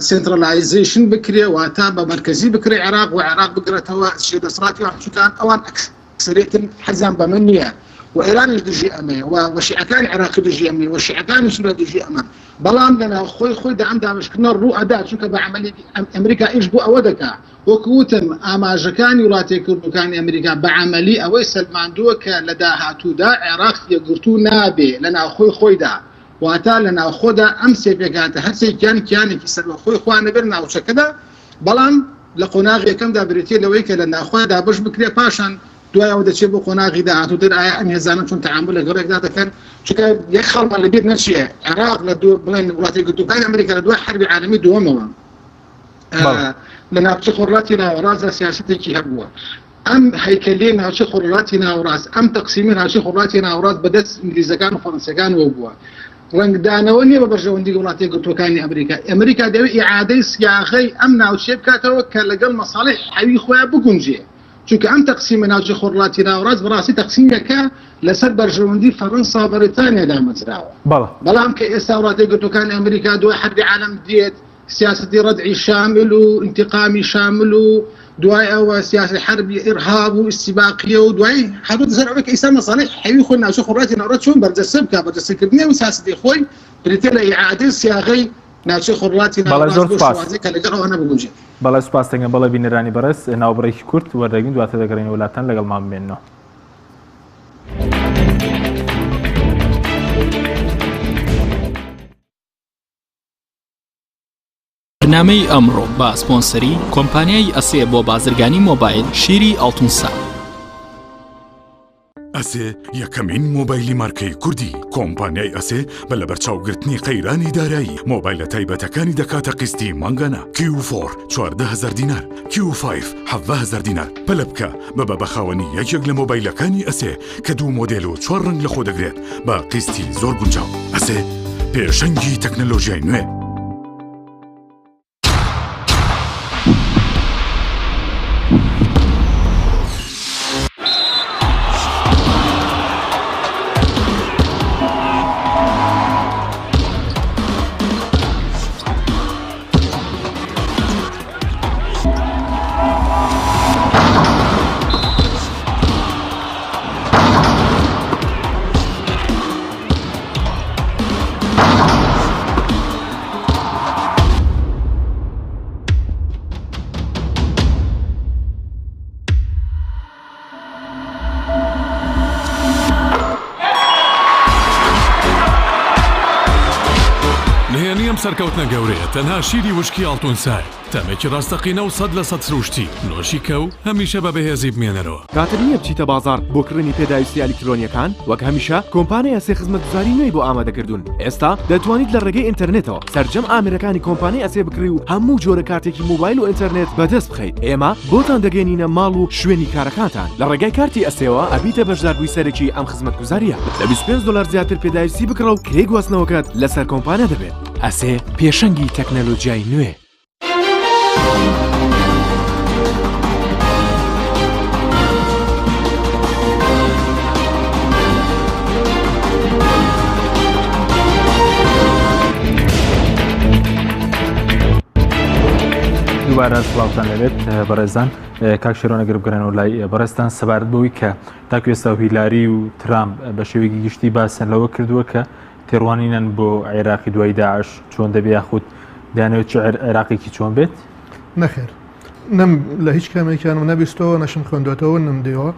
centralization بکرێ، واتە بە مەرکەزی بکرێ عێراق و عێراق بگرێتەوە ژێر دەسەڵاتی ئەوان، چونکە ئەوان ئەکسەرێتن حەزیان بەمە نییە و ئێرانیش دژی ئەمەیە و و شیعەکانی عێراقی دژی ئەمەیە و شیعەکانی سوریا دژی ئەمەن. بەڵام لە ناوخۆی خۆیدا ئەم دابەشکردنە ڕوو ئەدا، چونکە بە عەمەلی ئەمریکا ئیش بۆ ئەوە دەکا. وەک وتم ئاماژەکانی وڵاتە یەکگرتووەکانی ئەمریکا بە عەمەلی ئەوەی سەلماندووە کە لە داهاتوودا عێراق یەکگرتوو نابێ لە ناوخۆی خۆیدا، واتە لە ناوخۆدا ئەم سێ پێکهاتە هەرسێکیان کیانێکی سەربەخۆی خۆیان دەبێت لە ناوچەکەدا، بەڵام لە قۆناغی یەکەمدا بریتییە لەوەی کە لە ناوخۆیان دابەش بکرێ پاشان دوای ئەوە دەچێت بۆ قۆناغی داهاتووتر ئایا ئەم هێزانە چۆن تەعامول لەگەڵ یەکدا دەکەن، چونکە یەک خاڵمان لەبیر نەچێ عێراق لە دوو بڵێن وڵاتە یەکگرتووەکانی ئەمریکا لە دوای حەربی عالەمی دووەمەوە لە ناوچە خۆڕاتی ناوەڕاستدا سیاستێکی هەبووە ئەم هەیکەلی ناوچە خۆڕاتی ناوەڕاست ئەم تەقسیمی ناوچە خۆڕاتی ناوەڕاست بەدەست ئینگلیزەکان و فەرەنسیەکانەوە بووە ڕەنگدانەوە نییە بە بەرژەوەندی وڵاتە یەکگرتووەکانی ئەمریکا ئەمریکا دەوێت ئیعادەی سیاغەی ئەم ناوچەیە بکاتەوە کە لەگەڵ مەساڵی حەوی خۆیان بگونجێ چونکە ئەم تەقسیمە ناوچە خۆڕڵاتی ناوەڕاست بەڕاستی تەقسیمێکە لەسەر بەرژەوەندی فەرەنسا و بەریتانیا دامەزراوە بەڵام کە ئێستا وڵاتە یەکگرتووەکانی ئەمریکا دوای حەربی عالەم دێت سیاسەتی ڕەدعی شامل و ئینتقامی شامل و دوای ئەوە سیاسی حربی ئیرهاب و ئیستیباقیە و دوای هاتووەتە سەر ئەوەی کە ئیستا مەساڵی حەوی خۆی ناوچەی خۆرهەڵاتی ناوەڕاست چۆن بەرجەستە بکا، بەرجەستەکردنی ئەو سیاسەتی خۆی بریتیە لە ئیعادەی سیاغەی ناوچەی خۆرهەڵاتی بەڵێ ناوەڕاست زۆر بۆ سوپاس. شێوازێک کە لەگەڵ ئەوانە بگونجێت. بەڵێ سوپاس دەکەم. بەڵێ بینەرانی بەڕێز ناوبڕێکی کورت وەردەگرین دواتر دەگەڕێینەوە لاتان لەگەڵمان بمێننەوە. بەرنامەی ئەمڕۆ بە سپۆنسەری کۆمپانیای ئەسێ بۆ بازرگانی مۆبایل شیری ئاڵتونسا. ئەسێ یەکەمین مۆبایلی مارکەی کوردی کۆمپانیای ئەسێ بە لەبەرچاوگرتنی قەیرانی دارایی مۆبایلە تایبەتەکانی دەکاتە قیستی مانگانە Q four 14هزار دینار Q five 17هزار دینار پەلە بکە ببە بە خاوەنی یەکێک لە مۆبایلەکانی ئەسێ کە دوو مۆدێل و چوار ڕەنگ لەخۆ دەگرێت بە قیستی زۆر گونجاو ئەسێ پێشەنگی تەکنەلۆژیای نوێ. نهێنی ئەم سەرکەوتنە گەورەیە تەنها شیری وشکی ئاڵتون سایە، تامێکی ڕاستەقینە و 100% سروشتی، نۆشی کە و هەمیشە بە بەهێزی بمێنەرەوە. کاتت نییە بچیتە بازاڕ بۆ کڕینی پێداویستیە ئەلیکترۆنییەکان؟ وەک هەمیشە کۆمپانیای ئەسێ خزمەتگوزاری نوێی بۆ ئامادەکردوون، ئێستا دەتوانیت لە ڕێگەی ئینتەرنێتەوە سەرجەم ئامێرەکانی کۆمپانیای ئەسێ بکڕی و هەموو جۆرە کارتێکی مۆبایل و ئینتەرنێت بەدەست بخەیت. ئێمە بۆتان دەگەیەنینە ماڵ و شوێنی کارەکانتان. لە ڕێگای کارتی ئەسێوە ئەبیتە بەشداربووی سەرەکی ئەم خزمەتگوزارییە. لە 25 دۆلار زیاتر پێداویستی بکڕە و کرێی گواستنەوەکەت لەسەر کۆمپانیا دەبێت. ئەسێ پێشەنگی تەکنەلۆجیای نوێ. دووبارە سڵاوتان لەبێت بەڕێزان کاک شێرۆنە گەر بگەڕێنەوە لای بەڕێزتان سەبارەت بەوەی کە تاکو ئێستا هیلاری و ترامپ بە شێوەیەکی گشتی باسیان لەوە کردووە کە تێڕوانینن بۆ عێراقی دوای داعش چۆن دەبێ یاخود دەیانەوێت چ عێراقێکی چۆن بێت؟ نەخێر نەم لە هیچ کامێکیانم نەبیستەوە نەشم خوێندوێتەوە نەمدیوە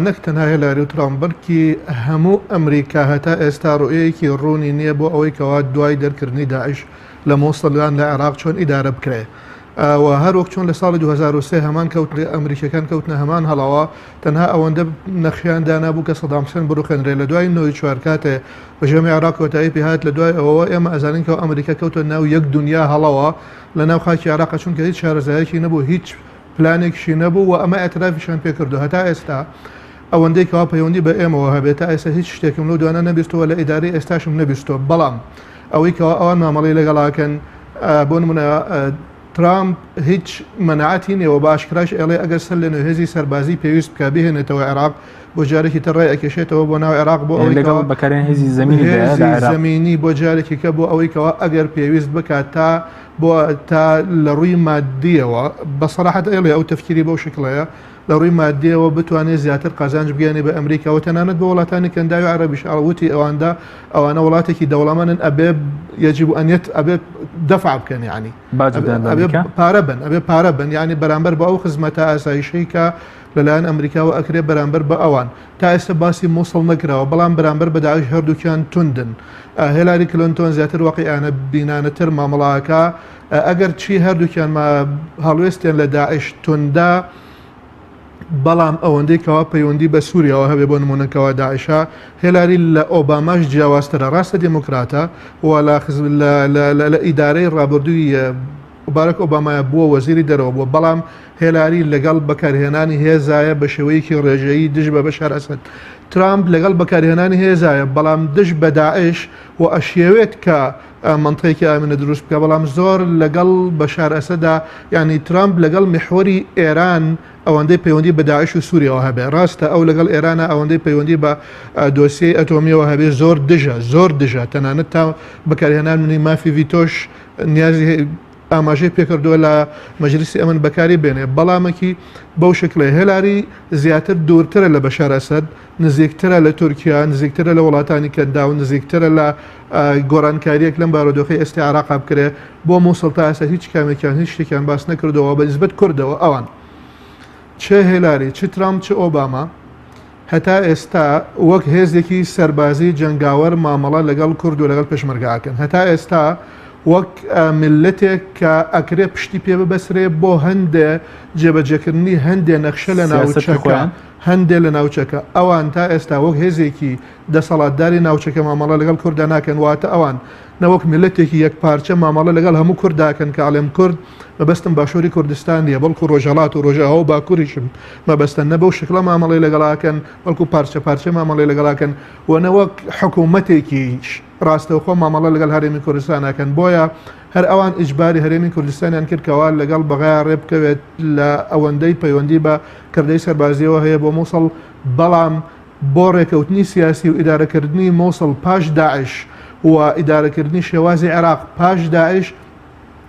نەک تەنها هێلاری و ترامپ بەلکی هەموو ئەمریکا هەتا ئێستا ڕوئیەیەکی ڕوونی نییە بۆ ئەوەی کەوا دوای دەرکردنی داعش لە موسڵ یان لە عێراق چۆن ئیدارە بکرێ و هەر وەک چۆن لە ساڵی 2003 هەمان کەوت ئەمریکیەکان کەوتنە هەمان هەڵەوە تەنها ئەوەندە نەخشیان دانابوو کە سەدام حسێن بڕوخێنرێ لە دوای نۆی چوار کاتێ ڕژێمی عێراق کۆتایی پێهات لە دوای ئەوەوە ئێمە ئەزانین کە ئەمریکا کەوتە ناو یەک دنیا هەڵەوە لە ناو خاکی عێراق چونکە هیچ شارەزایەکی نەبوو هیچ پلانێکیشی نەبوو و ئەمە ئیعترافیشیان پێ کردووە هەتا ئێستا ئەوەندەی کەوا پەیوەندی بە ئێمەوە هەبێت تا ئێستا هیچ شتێکم لەو دوانە نەبیستووە لە ئیدارەی ئێستاشم نەبیستووە بەڵام ئەوەی کەوا ئەوان مامەڵەی لەگەڵاکەن بۆ نمونە ترامپ هیچ مەناعەتی نییە و بە ئاشکراش ئێڵێ ئەگەر سەر لە نوێ هێزی سەربازی پێویست بکە بهێنێتەوە عێراق بۆ جارێکی تر ڕێ ئەکێشێتەوە بۆ ناو عێراق بۆ ئەوەی لەگەڵ بەکارێن هێزی زەمینی زەمینی بۆ جارێکی کە بۆ ئەوەی کەوا ئەگەر پێویست بکات تا بۆ تا لە ڕووی مادیەوە بە سەراحەت ئەیڵێ ئەو تەفکیری بەو شکڵەیە لە ڕووی مادیەوە بتوانێت زیاتر قازانج بگەیەنێ بە ئەمریکا و تەنانەت بە وڵاتانی کەنداوی عەرەبیش وتی ئەواندا ئەوانە وڵاتێکی دەوڵەمەنن ئەبێ یەجب ئەن یەت ئەبێ دەفع بکەن یعنی باج بدەن بە ئەبێ ئەمریکا پارە بن ئەبێ پارە بن یعنی بەرامبەر بە ئەو خزمەتە ئاسایشەی کە لەلایەن ئەمریکاوە ئەکرێ بەرامبەر بە ئەوان تا ئێستا باسی موسڵ نەکراوە بەڵام بەرامبەر بە داعش هەردووکیان توندن هێلاری کلنتۆن زیاتر واقیعانە بینانەتر مامەڵەکە ئەگەر چی هەردووکیان هەڵوێستیان لە داعش توندە بەڵام ئەوەندەی کەوا پەیوەندی بە سووریاوە هەبێ بۆ نمونە کەوا داعشە هێلاری لە ئۆباماش جیاوازترە ڕاستە دێموکراتە و لە ئیدارەی ڕابردووی باراک ئۆبامایە بووە وەزیری دەرەوە بووە، بەڵام هێلاری لەگەڵ بەکارهێنانی هێزایە بە شێوەیەکی ڕێژەیی دژ بە بەشار ئەسەد. ترامپ لەگەڵ بەکارهێنانی هێزایە، بەڵام دژ بە داعش و ئەشیەوێت کە مەنتقێکی ئامنە دروست بکا، بەڵام زۆر لەگەڵ بەشار ئەسەدا، یانی ترامپ لەگەڵ میحوەری ئێران ئەوەندەی پەیوەندی بە داعش و سوریاوە هەبێ، ڕاستە ئەو لەگەڵ ئێرانە ئەوەندەی پەیوەندی بە دۆسیەی ئەتۆمیەوە هەبێ زۆر دژە، زۆر دژە، تەنانەت تا بەکارهێنانی مافی ڤیتۆش نیازی ئاماژەی پێکردووە لە مەجلیسی ئەمن بەکاری بێنێ بەڵامەکی بەو شکلێ هێلاری زیاتر دوورترە لە بەشار ئەسەد نزیکترە لە تورکیا نزیکترە لە وڵاتانی کەنداو نزیکترە لە گۆڕانکاریەک لەم بارودۆخی ئێستا عراقا بکرێ بۆ مووسڵ تا ئێستا هیچ کامێکیان هیچ شتێکیان باس نەکردەوە بە نسبەت کوردەوە ئەوان چ هێلاری چ ترامپ چ ئۆباما هەتا ئێستا وەک هێزێکی سەربازی جەنگاوەر مامەڵە لەگەڵ کورد و لەگەڵ پێشمەرگە ئەکەن. هەتا ئێستا وەک میللەتێک کە ئەکرێ پشتی پێ ببەسرێ بۆ هەندێ جێبەجێکردنی هەندێ نەخشە لە ناوچەکە هەندێ لە ناوچەکە ئەوان تا ئێستا وەک هێزێکی دەسەڵاتداری ناوچەکە مامەڵە لەگەڵ کوردا ناکەن واتە ئەوان نە وەک میللەتێکی یەکپارچە مامەڵە لەگەڵ هەموو کورد داکەن کە ئەڵێم کورد مەبەستم باشووری کوردستان نییە بەڵکو ڕۆژهەڵات و ڕۆژئاوا و باکووریشم مەبەستە نە بەو شکڵە مامەڵەی لەگەڵاکەن بەڵکو پارچە پارچە مامەڵەی لەگەڵاکەن و نە وەک حکوومەتێکیش ڕاستەوخۆ مامەڵە لەگەڵ هەرێمی کوردستان ئەکەن بۆیە هەر ئەوان ئیجباری هەرێمی کوردستانیان کرد کەوا لەگەڵ بەغایا ڕێ بکەوێت لە ئەوەندەی پەیوەندی بە کردەی سەربازیەوە هەیە بۆ مووسڵ بەڵام بۆ ڕێکەوتنی سیاسی و ئیدارەکردنی مووسڵ پاش داعش و ئیدارەکردنی شێوازی عێراق پاش داعش.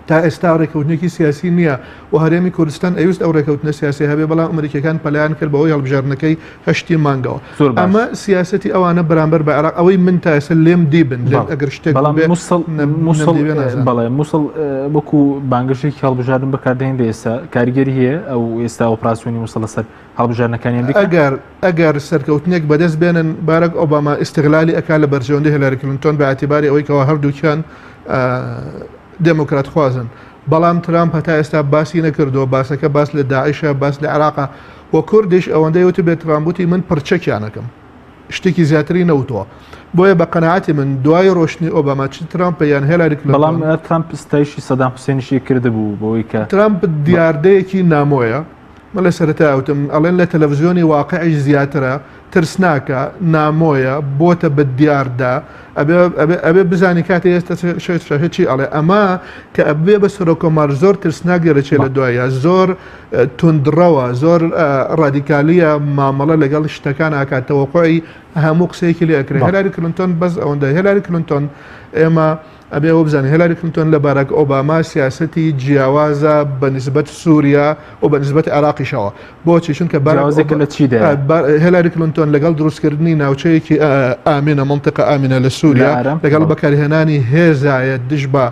تا ئێستا ڕێکەوتنێکی سیاسی نییە و هەرێمی کوردستان ئەویست ئەو ڕێکەوتنە سیاسی هەبێ بەڵام ئەمریکیەکان پەلیان کرد بەهۆی هەڵبژاردنەکەی هەشتی مانگەوە ئەمە سیاسەتی ئەوانە بەرامبەر بە عێراق ئەوەی من تا ئێستا لێم دیبن لێم ئەگەر شتێک بەڵام موسڵ موسڵ بەڵێ موسڵ وەکو بانگەشێکی هەڵبژاردن بەکاردێنرێ ئێستا کاریگەری هەیە ئەو ئێستا ئۆپراسیۆنی موسڵ لەسەر هەڵبژاردنەکانی ئەمریکا؟ ئەگەر ئەگەر سەرکەوتنێک بەدەست بێنن باراک ئۆباما ئیستغلالی ئەکا لە بەرژەوەندی هێلاری کلینتۆن بە ئیعتیباری ئەوەی کەوا هەردووکیان دێموکرات خوازن بەڵام ترامپ هەتا ئێستا باسی نەکردووە باسەکە باس لە داعشە باس لە عێراقە و کوردیش ئەوەندەی وتبێت ترامپ وتی من پڕچەکیانەکەم شتێکی زیاتری نەوتووە بۆیە بە قەناعەتی من دوای ڕۆشتنی ئۆباما چ ترامپ یان هێلاری کلینتۆن بەڵام ترامپ ستایشی سەدام حوسێنیشی کردبوو بەوەی کە ترامپ دیاردەیەکی نامۆیە من لە سەرەتا وتم ئەڵێن لە تەلەفزیۆنی واقعیش زیاترە ترسناکە نامۆیە بۆتە بە دیاردە ئەبێ ئەبێ ئەبێ بزانی کاتێ ئێستا شاشە چی ئەڵێ ئەمە کە ئەبێ بە سەرۆکۆمار زۆر ترسناک دەرەچێ لە دوایە زۆر توندڕەوە زۆر ڕادیکالیە مامەڵە لەگەڵ شتەکان ئاکات تەوەقعی هەموو قسەیەکی لێ ئەکرێ هێلاری کلنتۆن بەس ئەوەندە هێلاری کلنتۆن ئێمە ئەبێ ئەوە بزانین هێلاری کلینتۆن لە باراک ئۆباما سیاسەتی جیاوازە بە نیسبەت سووریا و بە نیسبەت عێراقیشەوە. بۆچی؟ چونکە باراک جیاوازیەکە لە چیدایە؟ هێلاری کلینتۆن لەگەڵ دروستکردنی ناوچەیەکی ئامینە، منطقە ئامینە لە سووریا، لەگەڵ بەکارهێنانی هێزایە دژ بە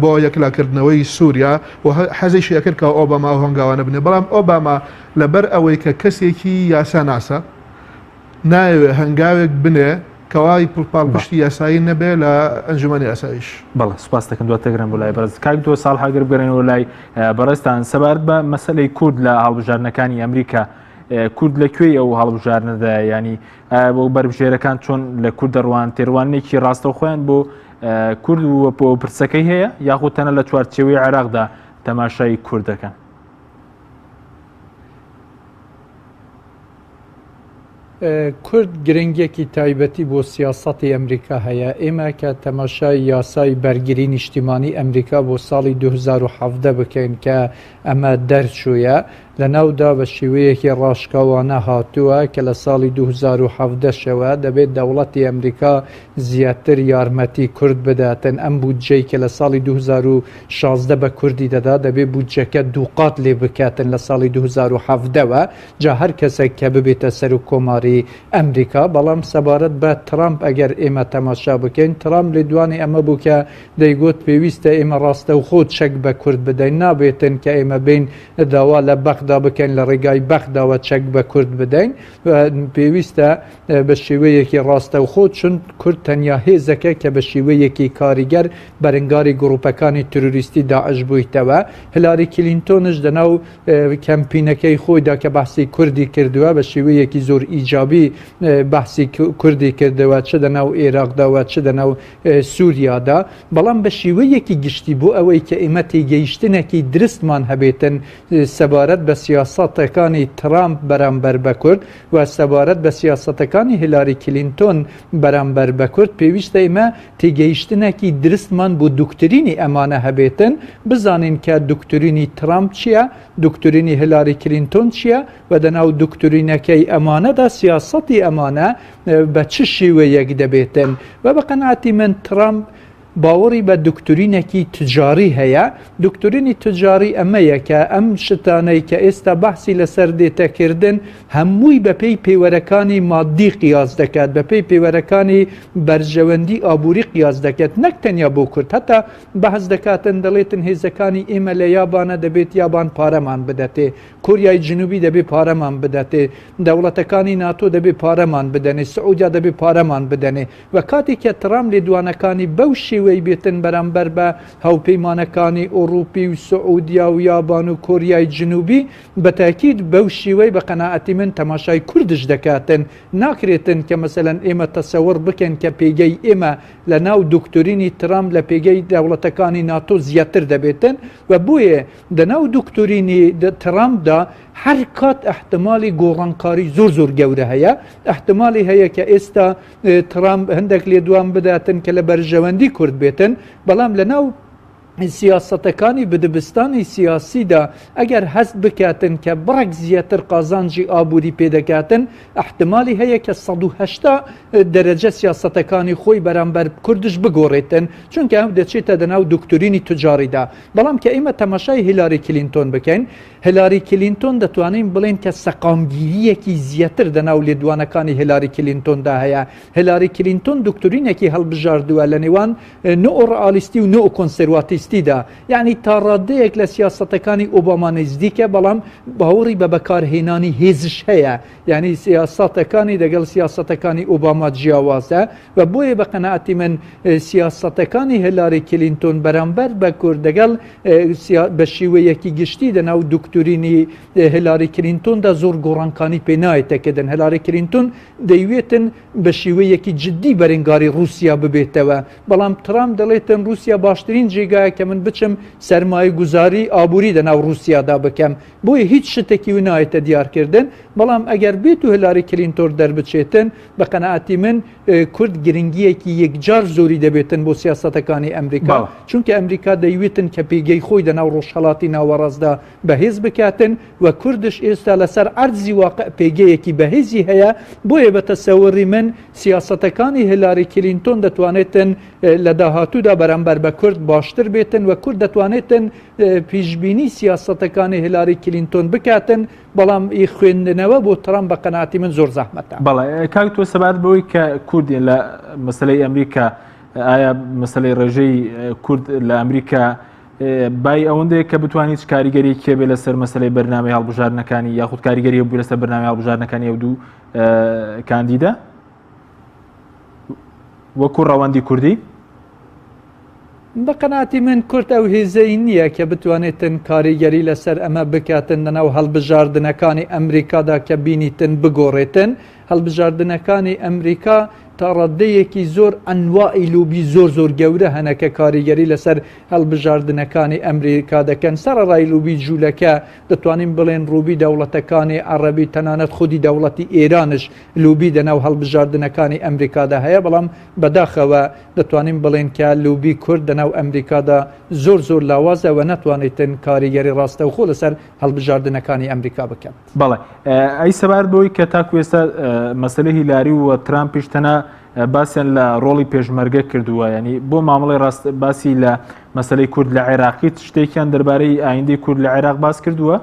بۆ یەکلاکردنەوەی سووریا و حەزیشی ئەکرد کە ئۆباما ئەو هەنگاوانە بنێ، بەڵام ئۆباما لەبەر ئەوەی کە کەسێکی یاساناسە، نایەوێ هەنگاوێک بنێ کەوا پاڵپشتی یاسایی نەبێ لە ئەنجومەنی ئاسایش. بەڵێ سوپاس دەکەم دواتر دەگەڕێم بۆ لای بەڕێز کاک دۆ ساڵح ئەگەر بگەڕێنەوە لای بەڕێزتان سەبارەت بە مەسەلەی کورد لە هەڵبژاردنەکانی ئەمریکا کورد لە کوێی ئەو هەڵبژاردنەدا ینی بۆ بەربژێرەکان چۆن لە کورد دەڕوان تێڕوانێکی ڕاستەوخۆیان بۆ کورد و بۆ پرسەکەی هەیە یاخود تەنە لە چوارچێوەی عێراقدا تەماشای کورد دەکەن؟ کورد گرنگیەکی تایبەتی بۆ سیاسەتی ئەمریکا هەیە. ئێمە کە تەماشای یاسای بەرگری نیشتیمانی ئەمریکا بۆ ساڵی 2017 بکەین کە ئەمە دەرچوویە، لەناودا بە شێوەیەکی ڕاشکاوانە هاتووە کە لە ساڵی 2017 شەوە دەبێت دەوڵەتی ئەمریکا زیاتر یارمەتی کورد بداتن. ئەم بودجەی کە لە ساڵی 2016 بە کوردی دەدا دەبێت بودجەکە دووقات لێ بکاتن لە ساڵی 2017 وە. جا هەر کەسێک کە ببێتە سەرۆک کۆماری ئەمریکا، بەڵام سەبارەت بە ترامپ ئەگەر ئێمە تەماشا بکەین، ترامپ لێدوانی ئەمە بوو کە دەیگوت پێویستە ئێمە ڕاستەوخۆ چەک بە کورد بدەین، نابێتن کە ئێمە بێین داوا لە بەغدا بکەین لە ڕێگای بەغداوە چەک بە کورد بدەین، پێویستە بە شێوەیەکی ڕاستەوخۆ، چون کورد تەنیا هێزەکە کە بە شێوەیەکی کاریگەر بەرەنگاری گروپەکانی ترۆریستی داعش بوویتەوە. هیلاری کلینتۆنش دەناو کەمپینەکەی خۆیدا کە بەحسی کوردی کردووە بە شێوەیەکی زۆر ئیجابی بەحسی کوردی کردەوە چ دەناو ئێراقدا و چ دەناو سووریادا بەڵام بە شێوەیەکی گشتی بۆ ئەوەی کە ئێمە تێگەیشتنێکی درستمان هەبێتن سەبارەت بە سیاسەتەکانی ترامپ بەرامبەر بە کورد و سەبارەت بە سیاسەتەکانی هیلاری کلینتۆن بەرامبەر بە کورد پێویستە ئێمە تێگەیشتنێکی درستمان بۆ دوکترینی ئەمانە هەبێتن، بزانین کە دوکترینی ترامپ چییە، دوکترینی هیلاری کلینتۆن چییە و دەناو دوکترینەکەی ئەمانەدا سیاسەتی ئەمانە بە چ شێوەیەک دەبێتن و بە قەناعەتی من ترامپ باوەڕی بە دوکترینێکی تجاری هەیە، دوکترینی تجاری ئەمەیە کە ئەم شتانەی کە ئێستا بەحسی لەسەر دێتە کردن هەمووی بەپێی پێوەرەکانی مادی قیاس دەکات، بەپێی پێوەرەکانی بەرژەوەندی ئابووری قیاس دەکات، نەک تەنیا بۆ کورد، هەتا بەحس دەکاتن دەڵێتن هێزەکانی ئێمە لە یابانە دەبێت یابان پارەمان بدەتێ، کۆریای جنوبی دەبێ پارەمان بدەتێ، دەوڵەتەکانی ناتۆ دەبێ پارەمان بدەنێ، سعودیا دەبێ پارەمان بدەنێ. و کاتێک کە ترامپ لێدوانەکانی بەو شێوەی بێتن بەرامبەر بە هاوپەیمانەکانی ئوڕوپی و سعودیا و یابان و کۆریای جنوبی بە تاکید بەو شێوەی بە قەناعەتی من تەماشای کوردش دەکاتن ناکرێتن کە مەسەلەن ئێمە تەسەوڕ بکەین کە پێگەی ئێمە لە ناو دوکتورینی ترامپ لە پێگەی دەوڵەتەکانی ناتۆ زیاتر دەبێتن و بۆیە دەناو دوکتورینی ترامپدا هەر کات ئەحتمالی گۆڕانکاری زۆر زۆر گەورە هەیە ئەحتمالی هەیە کە ئێستا ترامپ هەندێک لێدوان بداتن کە لە بەرژەوەندی کورد بێتن بەڵام لە ناو. سیاسەتەکانی بدبستانی سیاسیدا ئەگەر هەست بکاتن کە بڕێک زیاتر قازانجی ئابووری پێدەکاتن ئەحتمالی هەیە کە 180 دەرەجە سیاسەتەکانی خۆی بەرامبەر کوردش بگۆڕێتن چونکە ئەو دەچێتە دەناو دکتۆرینی توجاریدا بەڵام کە ئێمە تەماشای هیلاری کلینتۆن بکەین هیلاری کلینتۆن دەتوانین بڵێن کە سەقامگیرییەکی زیاتر دەناو لێدوانەکانی هیلاری کلینتۆندا هەیە هیلاری کلینتۆن دکتۆرینێکی هەڵبژاردووە لە نێوان نئۆڕئالیستی و نئۆکۆنسێرواتیستیدا، یەعنی تا ڕادەیەک لە سیاسەتەکانی ئۆباما نزدیکە، بەڵام باوەڕی بە بەکارهێنانی هێزش هەیە، یەعنی سیاسەتەکانی دەگەڵ سیاسەتەکانی ئۆباما جیاوازە و بۆیە بە قەناعەتی من سیاسەتەکانی هیلاری کلینتۆن بەرامبەر بە کورد دەگەڵ بە شیوەیەکی گشتی دەناو دکتۆرینی هیلاری کلینتۆندا زۆر گۆڕانکانی پێ نایەتە کردن. هیلاری کلینتۆن دەیوێتن بە شێوەیەکی جدی بەرەنگاری ڕووسیا ببێتەوە، بەڵام ترامپ دەڵێتن ڕووسیا باشترین جێگایە کە من بچم سەرمایەگوزاری ئابووری دەناو ڕووسیادا بکەم، بۆیە هیچ شتێکی و نایەتە دیارکردن، بەڵام ئەگەر بێت و هیلاری کلینتۆن دەربچێتن بە قەناعەتی من کورد گرنگیەکی یەکجار زۆری دەبێتن بۆ سیاسەتەکانی ئەمریکا، چونکە ئەمریکا دەیوێتن کە پێگەی خۆی دەناو ڕۆژهەڵاتی ناوەڕاستدا بەهێز بکاتن و کوردش ئێستا لەسەر عەرزی واقع پێگەیەکی بەهێزی هەیە، بۆیە بە تەسەوری من سیاسەتەکانی هیلاری کلینتۆن دەتوانێتن لە داهاتوودا بەرامبەر بە کورد باشتر بێتن و کورد دەتوانێتن پیشبینی سیاسەتەکانی هیلاری کلینتۆن بکاتن، بەڵام ئی خوێندنەوە بۆ ترامپ بە قەناعەتی من زۆر زەحمەتە. بەڵێ کاک تۆ سەبارەت بەوەی کە کورد لە مەسەلەی ئەمریکا ئایا مەسەلەی ڕێژەی کورد لە ئەمریکا بای ئەوەندەیە کە بتوانیت چ کاریگەری کێ بێ لەسەر مەسلەی بەرنامەی هەڵبژاردنەکانی یاخود کاریگەری هەبوو لەسەر بەرنامەی هەڵبژاردنەکانی ئەو دوو کاندیدە وەکو ڕەوەندی کوردی؟ بە قەناعەتی من کورد ئەو هێزەی نییە کە بتوانێتن کاریگەری لەسەر ئەمە بکاتن لەناو هەڵبژاردنەکانی ئەمریکادا کە بینیتن بگۆڕێتن هەڵبژاردنەکانی ئەمریکا تا ڕاددەیەکی زۆر ئەنواعی لۆبی زۆر زۆر گەورە هەنە کە کاریگەری لەسەر هەڵبژاردنەکانی ئەمریکا دەکەن، سەرەڕای لۆبی جوولەکە، دەتوانین بڵێن ڕووبی دەوڵەتەکانی عەڕەبی، تەنانەت خودی دەوڵەتی ئێرانش لۆبی دەناو هەڵبژاردنەکانی ئەمریکادا هەیە، بەڵام بەداخەوە دەتوانین بڵێن کە لۆبی کورد دەناو ئەمریکادا زۆر زۆر لاوازە و ناتوانێتن کاریگەری ڕاستەوخۆ لەسەر هەڵبژاردنەکانی ئەمریکا بکات. بەڵێ ئەی سەبارەت بەوەی کە تاکو ئێستا مەسەلەی هیلاری و ترامپیش تەنها باسیان لە ڕۆڵی پێشمەرگە کردووە ینی بۆ مامەڵی ڕاست باسی لە مەسلەی کورد لە عێراقی شتێکیان دەربارەی ئایندەی کورد لە عێراق باس کردووە؟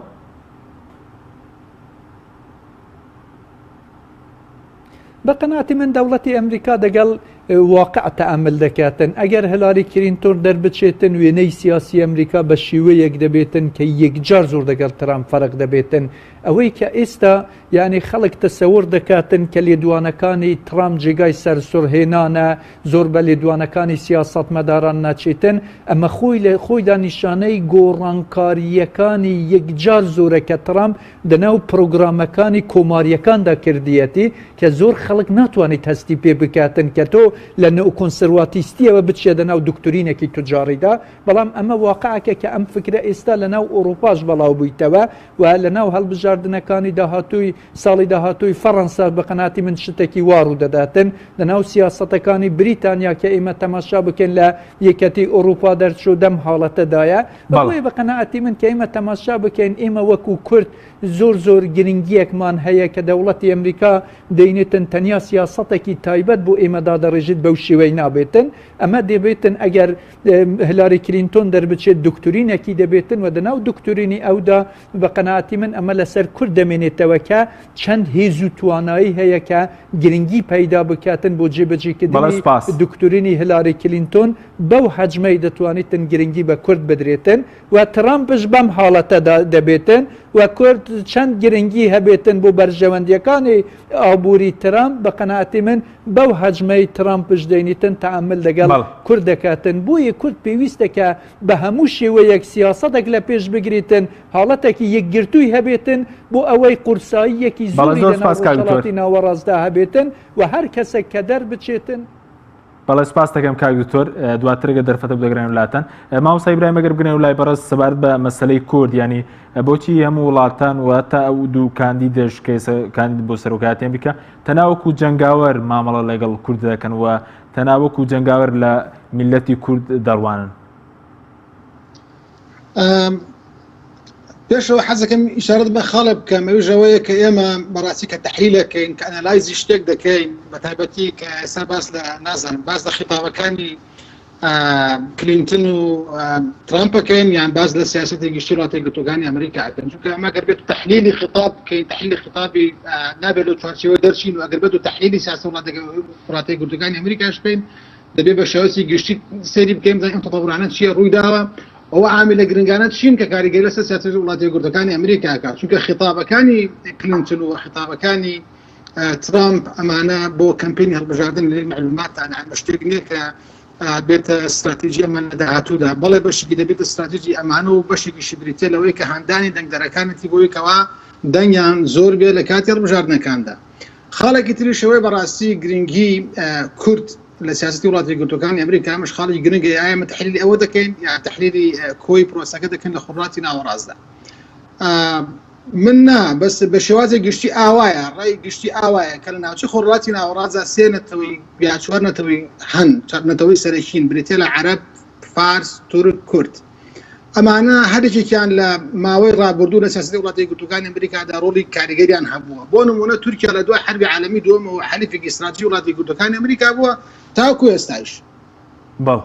بە قەناعەتی من دەوڵەتی ئەمریکا دەگەڵ واقع تەئەمل دەکاتن ئەگەر هلاری کلینتۆن دەربچێتن وێنەی سیاسی ئەمریکا بە شیوەیەک دەبێتن کە یەکجار زۆر دەگەڵ ترامپ فەرق دەبێتن ئەوەی کە ئێستا یعنی خەڵک تەسەور دەکاتن کە لێدوانەکانی ترامپ جێگای سەرسوڕهێنانە زۆر بە لێدوانەکانی سیاسەتمەداران ناچێتن ئەمە خۆی لە خۆیدا نیشانەی گۆڕانکارییەکانی یەکجار زۆرە کە ترامپ دەناو پرۆگرامەکانی کۆماریەکاندا کردیەتی کە زۆر خەڵک ناتوانێت هەستی پێ بکاتن کە تۆ لە نئوکۆنسرواتیستیەوە بچیە دەناو دکترینێکی توجاریدا بەڵام ئەمە واقعەکە کە ئەم فکرە ئێستا لەناو ئۆروپاش بەڵاو بوویتەوە و لەناو هەڵبژاردنەکانی داهاتووی ساڵی داهاتووی فەڕەنسا بە قەناعەتی من شتێکی وا ڕوودەداتن لەناو سیاسەتەکانی بریتانیا کە ئێمە تەماشا بکەین لە یەکەتی ئۆروپا دەرچوو دەم حاڵەتەدایە بەڵێ بە قەناعەتی من کە ئێمە تەماشا بکەین ئێمە وەکو کورد زۆر زۆر گرنگیەکمان هەیە کە دەوڵەتی ئەمریکا دەینێتن تەنیا سیاسەتێکی تایبەت بۆ ئێمە دادەڕێژێت بەو شێوەی نابێتن ئەمە دەبێتن ئەگەر هلاری کلینتۆن دەربچێت دکتورینێکی دەبێتن و دەناو دکتورینی ئەودا بە قەناعەتی من ئەمە لەسەر کورد دەمێنێتەوە کە چەند هێز و توانایی هەیە کە گرنگی پەیدا بکاتن بۆ جێبەجێکردنی دکتورینی هلاری کلینتۆن بەو حەجمەی دەتوانیتن گرنگی بە کورد بدرێتن و ترامپش بەم حاڵەتەدا دەبێتن و کورد چەند گرنگی هەبێتن بۆ بەرژەوەندیەکانی ئابووری ترامپ بە قەناعەتی من بەو حەجمەی ترامپش دەینیتن تەعامل لەگەڵ کورد دەکاتن بۆیە کورد پێویستە کە بە هەموو شێوەیەک سیاسەتێک لە پێش بگریتن حاڵەتێکی یەکگرتووی هەبێتن بۆ ئەوەی قورساییەکی زۆری لە ناو ڕۆژهەڵاتی ناوەڕاستدا هەبێتن و هەر کەسێک کە دەربچێتن بەڵێ سپاس دەکەم کاک دکتۆر دواتر گەر دەرفەتە بدەگرێن لاتان مامۆستا ئیبراهیم ئەگەر بگرێن لای بەڕێز سەبارەت بە مەسەلەی کورد ینی بۆچی هەموو وڵاتان و تا ئەو دوو کاندیدش کە کاندید بۆ سەرۆکایەتی ئەمریکا تەنها وەکو جەنگاوەر مامەڵە لەگەڵ کورد دەکەن و تەنها وەکو جەنگاوەر لە میلەتی کورد دەڕوانن؟ پێشەوە حەزەکەم ئیشارەت بە خاڵێ بکەم ئەویش ئەوەیە کە ئێمە بەڕاستی کە تەحلیلەکەین کە analyze ی شتێک دەکەین بە تایبەتی کە ئێستا باس لە نازانم باس لە خیتابەکانی کلینتن و ترامپەکەین یان باس لە سیاستی گشتی وڵاتە یەکگرتووەکانی ئەمریکا ئەکەن چونکە ئەمە گەر بێت تەحلیلی خطاب بکەین تەحلیلی خطابی نابێت لەو چوارچێوە دەرچین و ئەگەر بێت و تەحلیلی سیاسەت وڵاتە یەکگرتووەکانی ئەمریکاش بکەین دەبێت بە شێوەی گشتی سەیری بکەین بزانین ئەم تەتەورانە چییە ڕووی داوە ئەوە عاملە گرنگانە چین کە کاریگەری لەسەر سیاسەتی وڵاتە یەکگرتووەکانی ئەمریکا ئەکات چونکە خطابەکانی کلینتن و خطابەکانی ترامپ ئەمانە بۆ کەمپینی هەڵبژاردن لێ معلوماتان ئەمە شتێک نییە کە بێتە استراتیژی ئەمە لە داهاتوودا بەڵێ بەشێکی دەبێتە استراتیژی ئەمانە و بەشێکیشی بریتە لەوەی کە هاندانی دەنگدەرەکانەتی بۆی کەوا دەنگیان زۆر بێ لە کاتی هەڵبژاردنەکاندا. خاڵێکی تریش ئەوەیە بەڕاستی گرنگی کورد لە سیاسەتی وڵاتە یەکگرتووەکانی ئەمریکا ئەمەش خاڵێکی گرنگە ئایا ئێمە تحلیلی ئەوە دەکەین یا تحلیلی کۆی پرۆسەکە دەکەن لە خۆرهەڵاتی ناوەڕاستدا من نا بەس بە شێوازی گشتی ئاوایە ڕای گشتی ئاوایە کە لە ناوچە خۆرهەڵاتی ناوەڕاستدا سێ نەتەوەی یا چوار نەتەوەی هەن چوار نەتەوەی سەرەکین بریتیە لە عەرەب فارس تورک کورد ئەمانە هەریەکێکیان لە ماوەی ڕابردوو لە سیاسەتی وڵاتە یەکگرتووەکانی ئەمریکادا ڕۆڵی کاریگەریان هەبووە. بۆ نموونە تورکیا لە دوای حەربی عالەمی دووەمەوە حەلیفێکی ستراتیژی وڵاتە یەکگرتووەکانی ئەمریکا بووە تاکو ئێستایش. بەڵێ.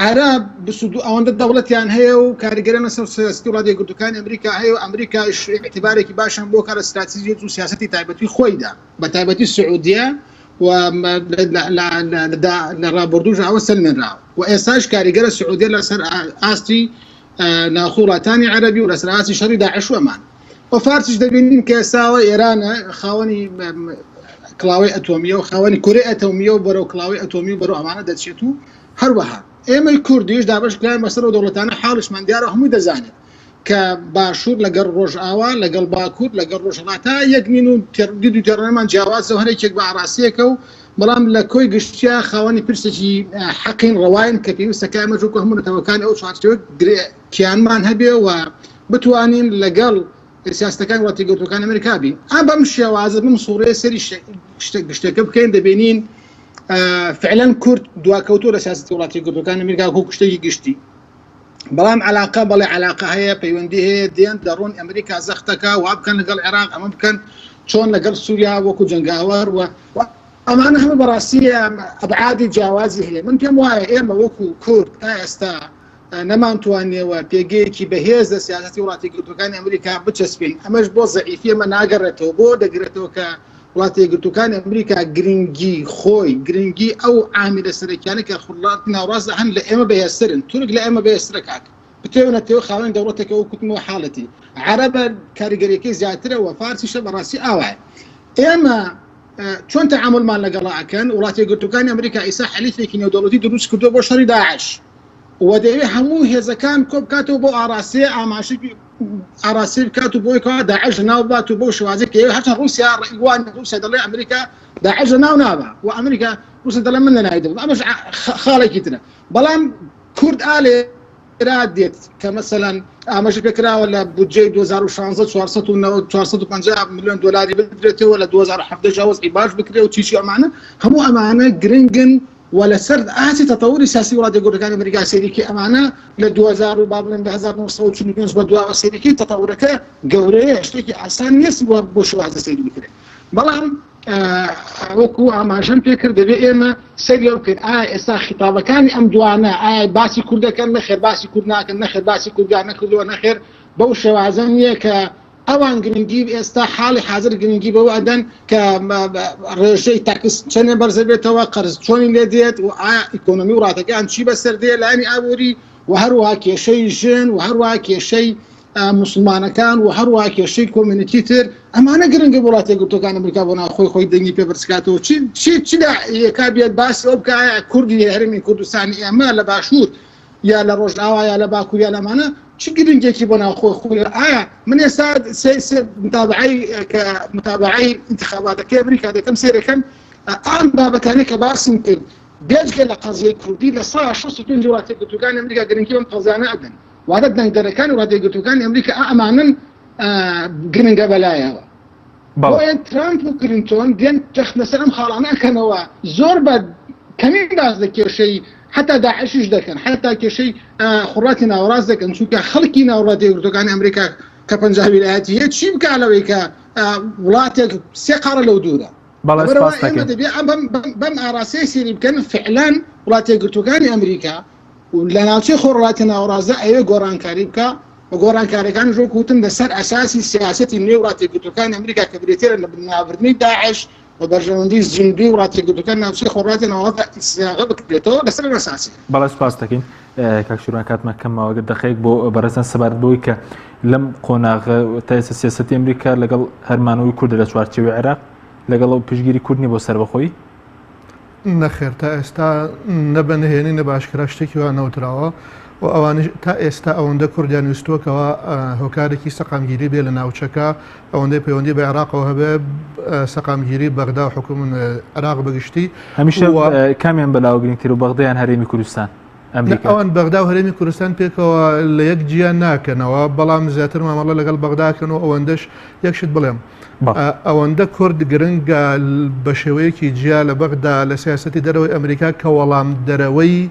عەرەب 22 ئەوەندە دەوڵەتیان هەیە و کاریگەریان لەسەر سیاسەتی وڵاتە یەکگرتووەکانی ئەمریکا هەیە و ئەمریکاش ئیعتیبارێکی باشیان بۆ کە لە ستراتیژیەت و سیاسەتی تایبەتی خۆیدا بە تایبەتی سعودیە و لە ڕابردووش ئەوە سەلمێنراوە و ئێستاش کاریگەرە سعودیە لەسەر ئاستی ناوخۆی وڵاتانی عەرەبی و لەسەر ئاستی شەڕی داعش و ئەمان و فارسیش دەبینین کە ئێستاوە ئێرانە خاوەنی کڵاوەی ئەتۆمیە و خاوەنی کورەی ئەتۆمیە و بەرەو کڵاوەی ئەتۆمی و بەرەو ئەمانە دەچێت و هەروەها ئێمەی کوردیش دابەش کراین بەسەر ئەو دەوڵەتانە حاڵیشمان دیارە هەمووی دەزانێت کە باشوور لەگەڵ ڕۆژئاوا، لەگەڵ باکوور، لەگەڵ ڕۆژهەڵاتا یەک نین و دید و تێڕوانینمان جیاوازە و هەر یەکێک بە ئاڕاستەیەکە و بەڵام لە کۆی گشتیا خاوەنی پرسێکی حەقین ڕەواین کە پێویستە کە ئێمەش وەکو هەموو نەتەوەکانی ئەو چوارچێوە گرێ کیانمان هەبێ و بتوانین لەگەڵ سیاسەتەکانی وڵاتە یەکگرتووەکانی ئەمریکا بین. ئا بەم شێوازە بەم سوڕەیە سەری شتە گشتەکە بکەین دەبینین فعلەن کورد دواکەوتووە لە سیاسەتی وڵاتە یەکگرتووەکانی ئەمریکا وەکو شتێکی گشتی. بەڵام علاقە بەڵێ علاقە هەیە پەیوەندی هەیە دێن دەڕۆن ئەمریکا زەختەکە وا بکەن لەگەڵ عێراق ئەمە بکەن چۆن لەگەڵ سووریا وەکو جەنگاوەر و ئەمانە هەموو بەڕاستی ئەبعادی جیاوازی هەیە من پێم وایە ئێمە وەکو کورد تا ئێستا نەمانتوانیەوە پێگەیەکی بەهێز لە سیاسەتی وڵاتی یەکگرتووەکانی ئەمریکا بچەسپین ئەمەش بۆ زەعیفی ئێمە ناگەڕێتەوە بۆ دەگرێتەوە کە وڵاتە یەکگرتووەکانی ئەمریکا گرنگی خۆی، گرنگی ئەو عامیلە سەرەکیانە کە خۆرهەڵاتی ناوەڕاستدا هەن لە ئێمە بەهێزترن. تورک لە ئێمە بەهێزترە کاک. بتەوێ نەتەوێ خاوەنی دەوڵەتێکە وەک وتمەوە حاڵەتی عەرەبە کاریگەریەکەی زیاترە و فارسیشە بەڕاستی ئاوایە. ئێمە چۆن تەعامولمان لەگەڵا ئەکەن؟ وڵاتە یەکگرتووەکانی ئەمریکا ئیسا حەلیفێکی نێودەوڵەتی دروست کردووە بۆ شەڕی داعش و دەیەوێ هەموو هێزەکان کۆبکاتەوە بۆ ئاڕاستەیە ئاماژەی ئاراستەی بکات و بۆی کەوا داعش لەناو ببات و بەو شێوازەی کە هەرچەند ڕووسیا ڕەئی ڕووسیا دەڵێ ئەمریکا داعش لەناو نابا و ئەمریکا ڕووسیا دەڵێ من لەناوی دەبم ئەمەش خاڵێکی ترە بەڵام کورد ئالێرا دێت کە مەسەلەن ئاماژە پێکراوە لە بودجەی 2016 450 میلیۆن دلاری بدرێتەوە لە 2017 ژا وەزعی باش بکرێ و چی چی ئەمانە هەموو ئەمانە گرنگن و لەسەر ئاستی تەتەوری سیاسی وڵاتە یەکگرتووەکانی ئەمریکا سەیری کەی ئەمانە لە 2000 و با بڵێم لە 1945 بە دواوە سەیری کەی تەتەورەکە گەورەیە شتێکی ئاسان نییە بۆ بۆ شێوازە سەیری بکرێت بەڵام وەکو ئاماژەم پێکرد دەبێ ئێمە سەیری ئەو بکەین ئایا ئێستا خیتابەکانی ئەم دوانە ئایا باسی کورد دەکەن نەخێر باسی کورد ناکەن نەخێر باسی کوردیان نەکردووە نەخێر بەو شێوازە نییە کە ئەوان گرنگی ئێستا حاڵی حازر گرنگی بەوە ئەدەن کە ڕێژەی tax چەندێ بەرزەبێتەوە قەرز چۆنی لێ دێت و ئایا ئیکۆنۆمی وڵاتەکەیان چی بەسەر دێ لایەنی ئابووری و هەروەها کێشەی ژن و هەروەها کێشەی موسڵمانەکان و هەروەها کێشەی community تر ئەمانە گرنگە بۆ وڵاتە یەکگرتووەکانی ئەمریکا بۆ ناوخۆی خۆی دەنگی پێ بەرزکاتەوە چی چی چی یەکا بێت باسی ئەو بکە ئایا کوردی هەرێمی کوردستانی ئێمە لە باشوور یا لە ڕۆژئاوا یا لە باکوور یا لەمانە چ گرنگێکی بۆ ناوخۆی خۆی ئایا من ئێستا سێ سێ متابعەی کە متابعەی انتخاباتەکەی ئەمریکا دەکەم سێرەکەم ئەم بابەتانەی کە باسم کرد بێجگە لە قەزیەی کوردی لە سا 65 وڵاتە یەکگرتووەکانی ئەمریکا گرنگی بەم قەزیانە ئەدەن واتە دەنگدەرەکانی وڵاتە یەکگرتووەکانی ئەمریکا ئەمانن گرنگە بەلایەوە بۆیە ترامپ و کلینتۆن دێن جەخت لەسەر ئەم خاڵانە ئەکەنەوە، زۆر بە کەمی باس لە کێشەی حتا داعشیش دەکەن حتا کێشەی خوڕاتی ناوەڕاست دەکەن چونکە خەڵکی ناوەڕاتی یەکگرتووەکانی ئەمریکا کە 50 ویلایەتی هەیە چی بکا لەوەی کە وڵاتێک سێ قاڕە لەو دوورە بەڵێ لەبەرئەوە سپاس ئێمە دەکەین. دەبێ ئەم بەم بەم بەم ئاراستەیە سەیری بکەن فعلەن وڵاتە یەکگرتووەکانی ئەمریکا و لە ناوچەی خۆرهەڵاتی ناوەڕاستدا ئەیەوێ گۆڕانکاری بکا و گۆڕانکاریەکانیش وەکو وتم لەسەر ئەساسی سیاسەتی نوێی وڵاتە یەکگرتووەکانی ئەمریکا کە بریتییە لە لەناوبردنی داعش و بەرژەوەندی زیندووی وڵاتە یەکگرتووەکان ناوچەی خۆرهەڵاتی ناوەڕاستدا ئیسیاغە بکرێتەوە لەسەر ئەم ئەساسەیە. بەڵێ سوپاس دەکەین کاک شیروان کاتمان کەم ماوە گەر دەقەیەک بۆ بەڕێزان سەبارەت بەوەی کە لەم قۆناغە تا ئێستا سیاسەتی ئەمریکا لەگەڵ هەرمانەوەی کوردە لە چوارچێوەی عێراق لەگەڵ ئەو پشتگیری کورد نیە بۆ سەربەخۆیی؟ نەخێر تا ئێستا نە بە نهێنی نە بە ئاشکرا شتێکی وا نەوتراوە و ئەوانیش تا ئێستا ئەوەندە کوردیان ویستووە کەوا هۆکارێکی سەقامگیری بێ لە ناوچەکە ئەوەندەی پەیوەندی بە عێراقەوە هەبێ سەقامگیری بەغدا و حکوم عێراق بەگشتی هەمیشە کامیان بەلاوە گرنگتر و بەغدا یان هەرێمی کوردستان؟ ئەمریکا. ئەوان بەغدا و هەرێمی کوردستان پێکەوە لە یەک جیا ناکەنەوە، بەڵام زیاتر مامەڵە لەگەڵ بەغدا کەن و ئەوەندەش یەک شت بڵێم ئەوەندە کورد گرنگە بە شێوەیەکی جیا لە بەغدا لە سیاسەتی دەرەوەی ئەمریکا کە وەڵامدەرەوەی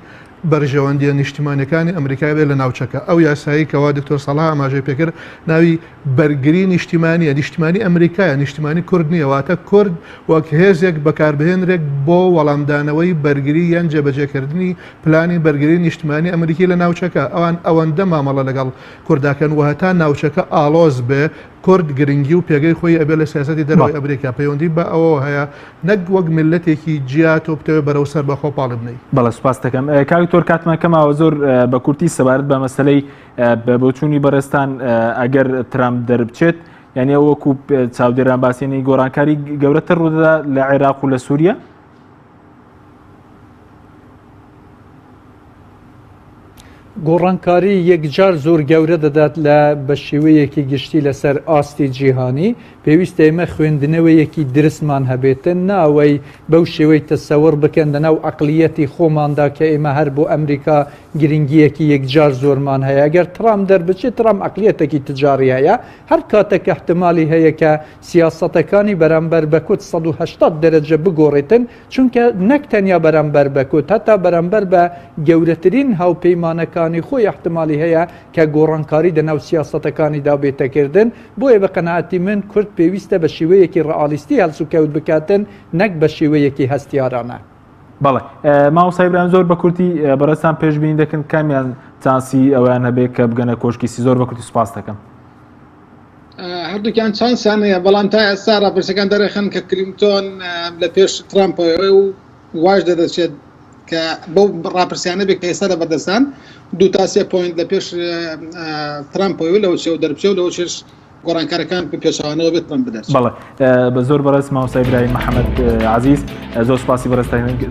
بەرژەوەندیە نیشتیمانیەکانی ئەمریکا بێت لە ناوچەکە ئەو یاسایی کەوا دکتۆر سەڵاح ئاماژەی پێکرد ناوی بەرگری نیشتیمانیە نیشتیمانی ئەمریکایە نیشتیمانی کورد نییە واتە کورد وەک هێزێک بەکاربهێنرێک بۆ وەڵامدانەوەی بەرگری یان جێبەجێکردنی پلانی بەرگری نیشتمانی ئەمریکی لە ناوچەکە ئەوان ئەوەندە مامەڵە لەگەڵ کورداکەن و هەتا ناوچەکە ئاڵۆز بێ کورد گرنگی و پێگەی خۆی ئەبێ لە سیاسەتی دەرەوەی ئەمریکا پەیوەندی بە ئەوەوە هەیە نەک وەک میللەتێکی جیا تۆ بتەوێ بەرەو سەربەخۆ پاڵی بنێی. بەڵێ سوپاست دەکەم کاک دکتۆر کاتمان کەماوە زۆر بە کورتی سەبارەت بە مەسەلەی بە بۆچوونی بەڕێزتان ئەگەر ترامپ دەربچێت یعنی ئەو وەکو چاودێران باسیێنی گۆڕانکاری گەورەتر ڕوودەدا لە عێراق و لە سووریا؟ گۆڕانکاری یەکجار زۆر گەورە دەدات لە بە شێوەیەکی گشتی لەسەر ئاستی جیهانی، پێویستە ئێمە خوێندنەوەیەکی درستمان هەبێتن نا ئەوەی بەو شێوەی تەسەوڕ بکەن لەناو عەقڵیەتی خۆماندا کە ئێمە هەر بۆ ئەمریکا گرنگیەکی یەکجار زۆرمان هەیە ئەگەر ترامپ دەربچێت ترامپ عەقڵیەتێکی تجاری هەیە هەر کاتێک احتمالی هەیە کە سیاسەتەکانی بەرامبەر بە کورد 180 دەرەجە بگۆڕێتن چونکە نەک تەنیا بەرامبەر بە کورد، هەتا بەرامبەر بە گەورەترین هاوپەیمانەکانی خۆی ئیحتمالی هەیە کە گۆڕانکاری دەناو سیاسەتەکانیدا بێتە کردن، بۆیە بە قەناعەتی من کورد پێویستە بە شێوەیەکی ڕئالیستی هەڵسوکەوت بکاتن نەک بە شێوەیەکی هەستیارانە. بەڵێ مامۆستا ئیبراهیم زۆر بە کورتی بەڕێزتان پێشبینی دەکەن کامیان چانسی ئەوەیان هەبێت کە بگەنە کۆشکی سی زۆر بە کورتی سوپاس دەکەم. هەردووکیان چانسیان هەیە بەڵام تا ئێستا راپرسیەکان دەرەخەن کە کلینتۆن لە پێش ترامپەوە و واش دەدەچێت کە بەو راپرسیانە بێت کە ئێستا لە بەردەستان دو تا سێ point لە پێش ترامپەوە لەوە چێ و دەربچێ و لەوە چێش گۆڕانکارەکان پێچەوانەوە بێت ترامپ بدەرچێت. بەڵێ بە زۆر بەڕێز مامۆستا ئیبراهیم محەممەد عزیز زۆر سپاسی بەڕێز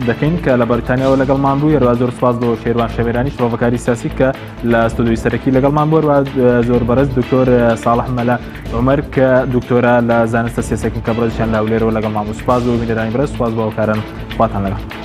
دەکەین کە لە بەریتانیاوە لەگەڵمان بوو هەروە زۆر سپاس بۆ شێروان شەمێرانی شرۆڤەکاری سیاسی کە لە ستۆدیۆی سەرەکی لەگەڵمان بوو هەروە زۆر بەڕێز دکتۆر ساڵح مەلا عومەر کە دکتۆرا لە زانستە سیاسەکان کە بەڕێزیان لە هەولێرەوە لەگەڵمان بوو سپاس بۆ بینەرانی بەڕێز سپاس بۆ هاوکاران خواتان لەگەڵ.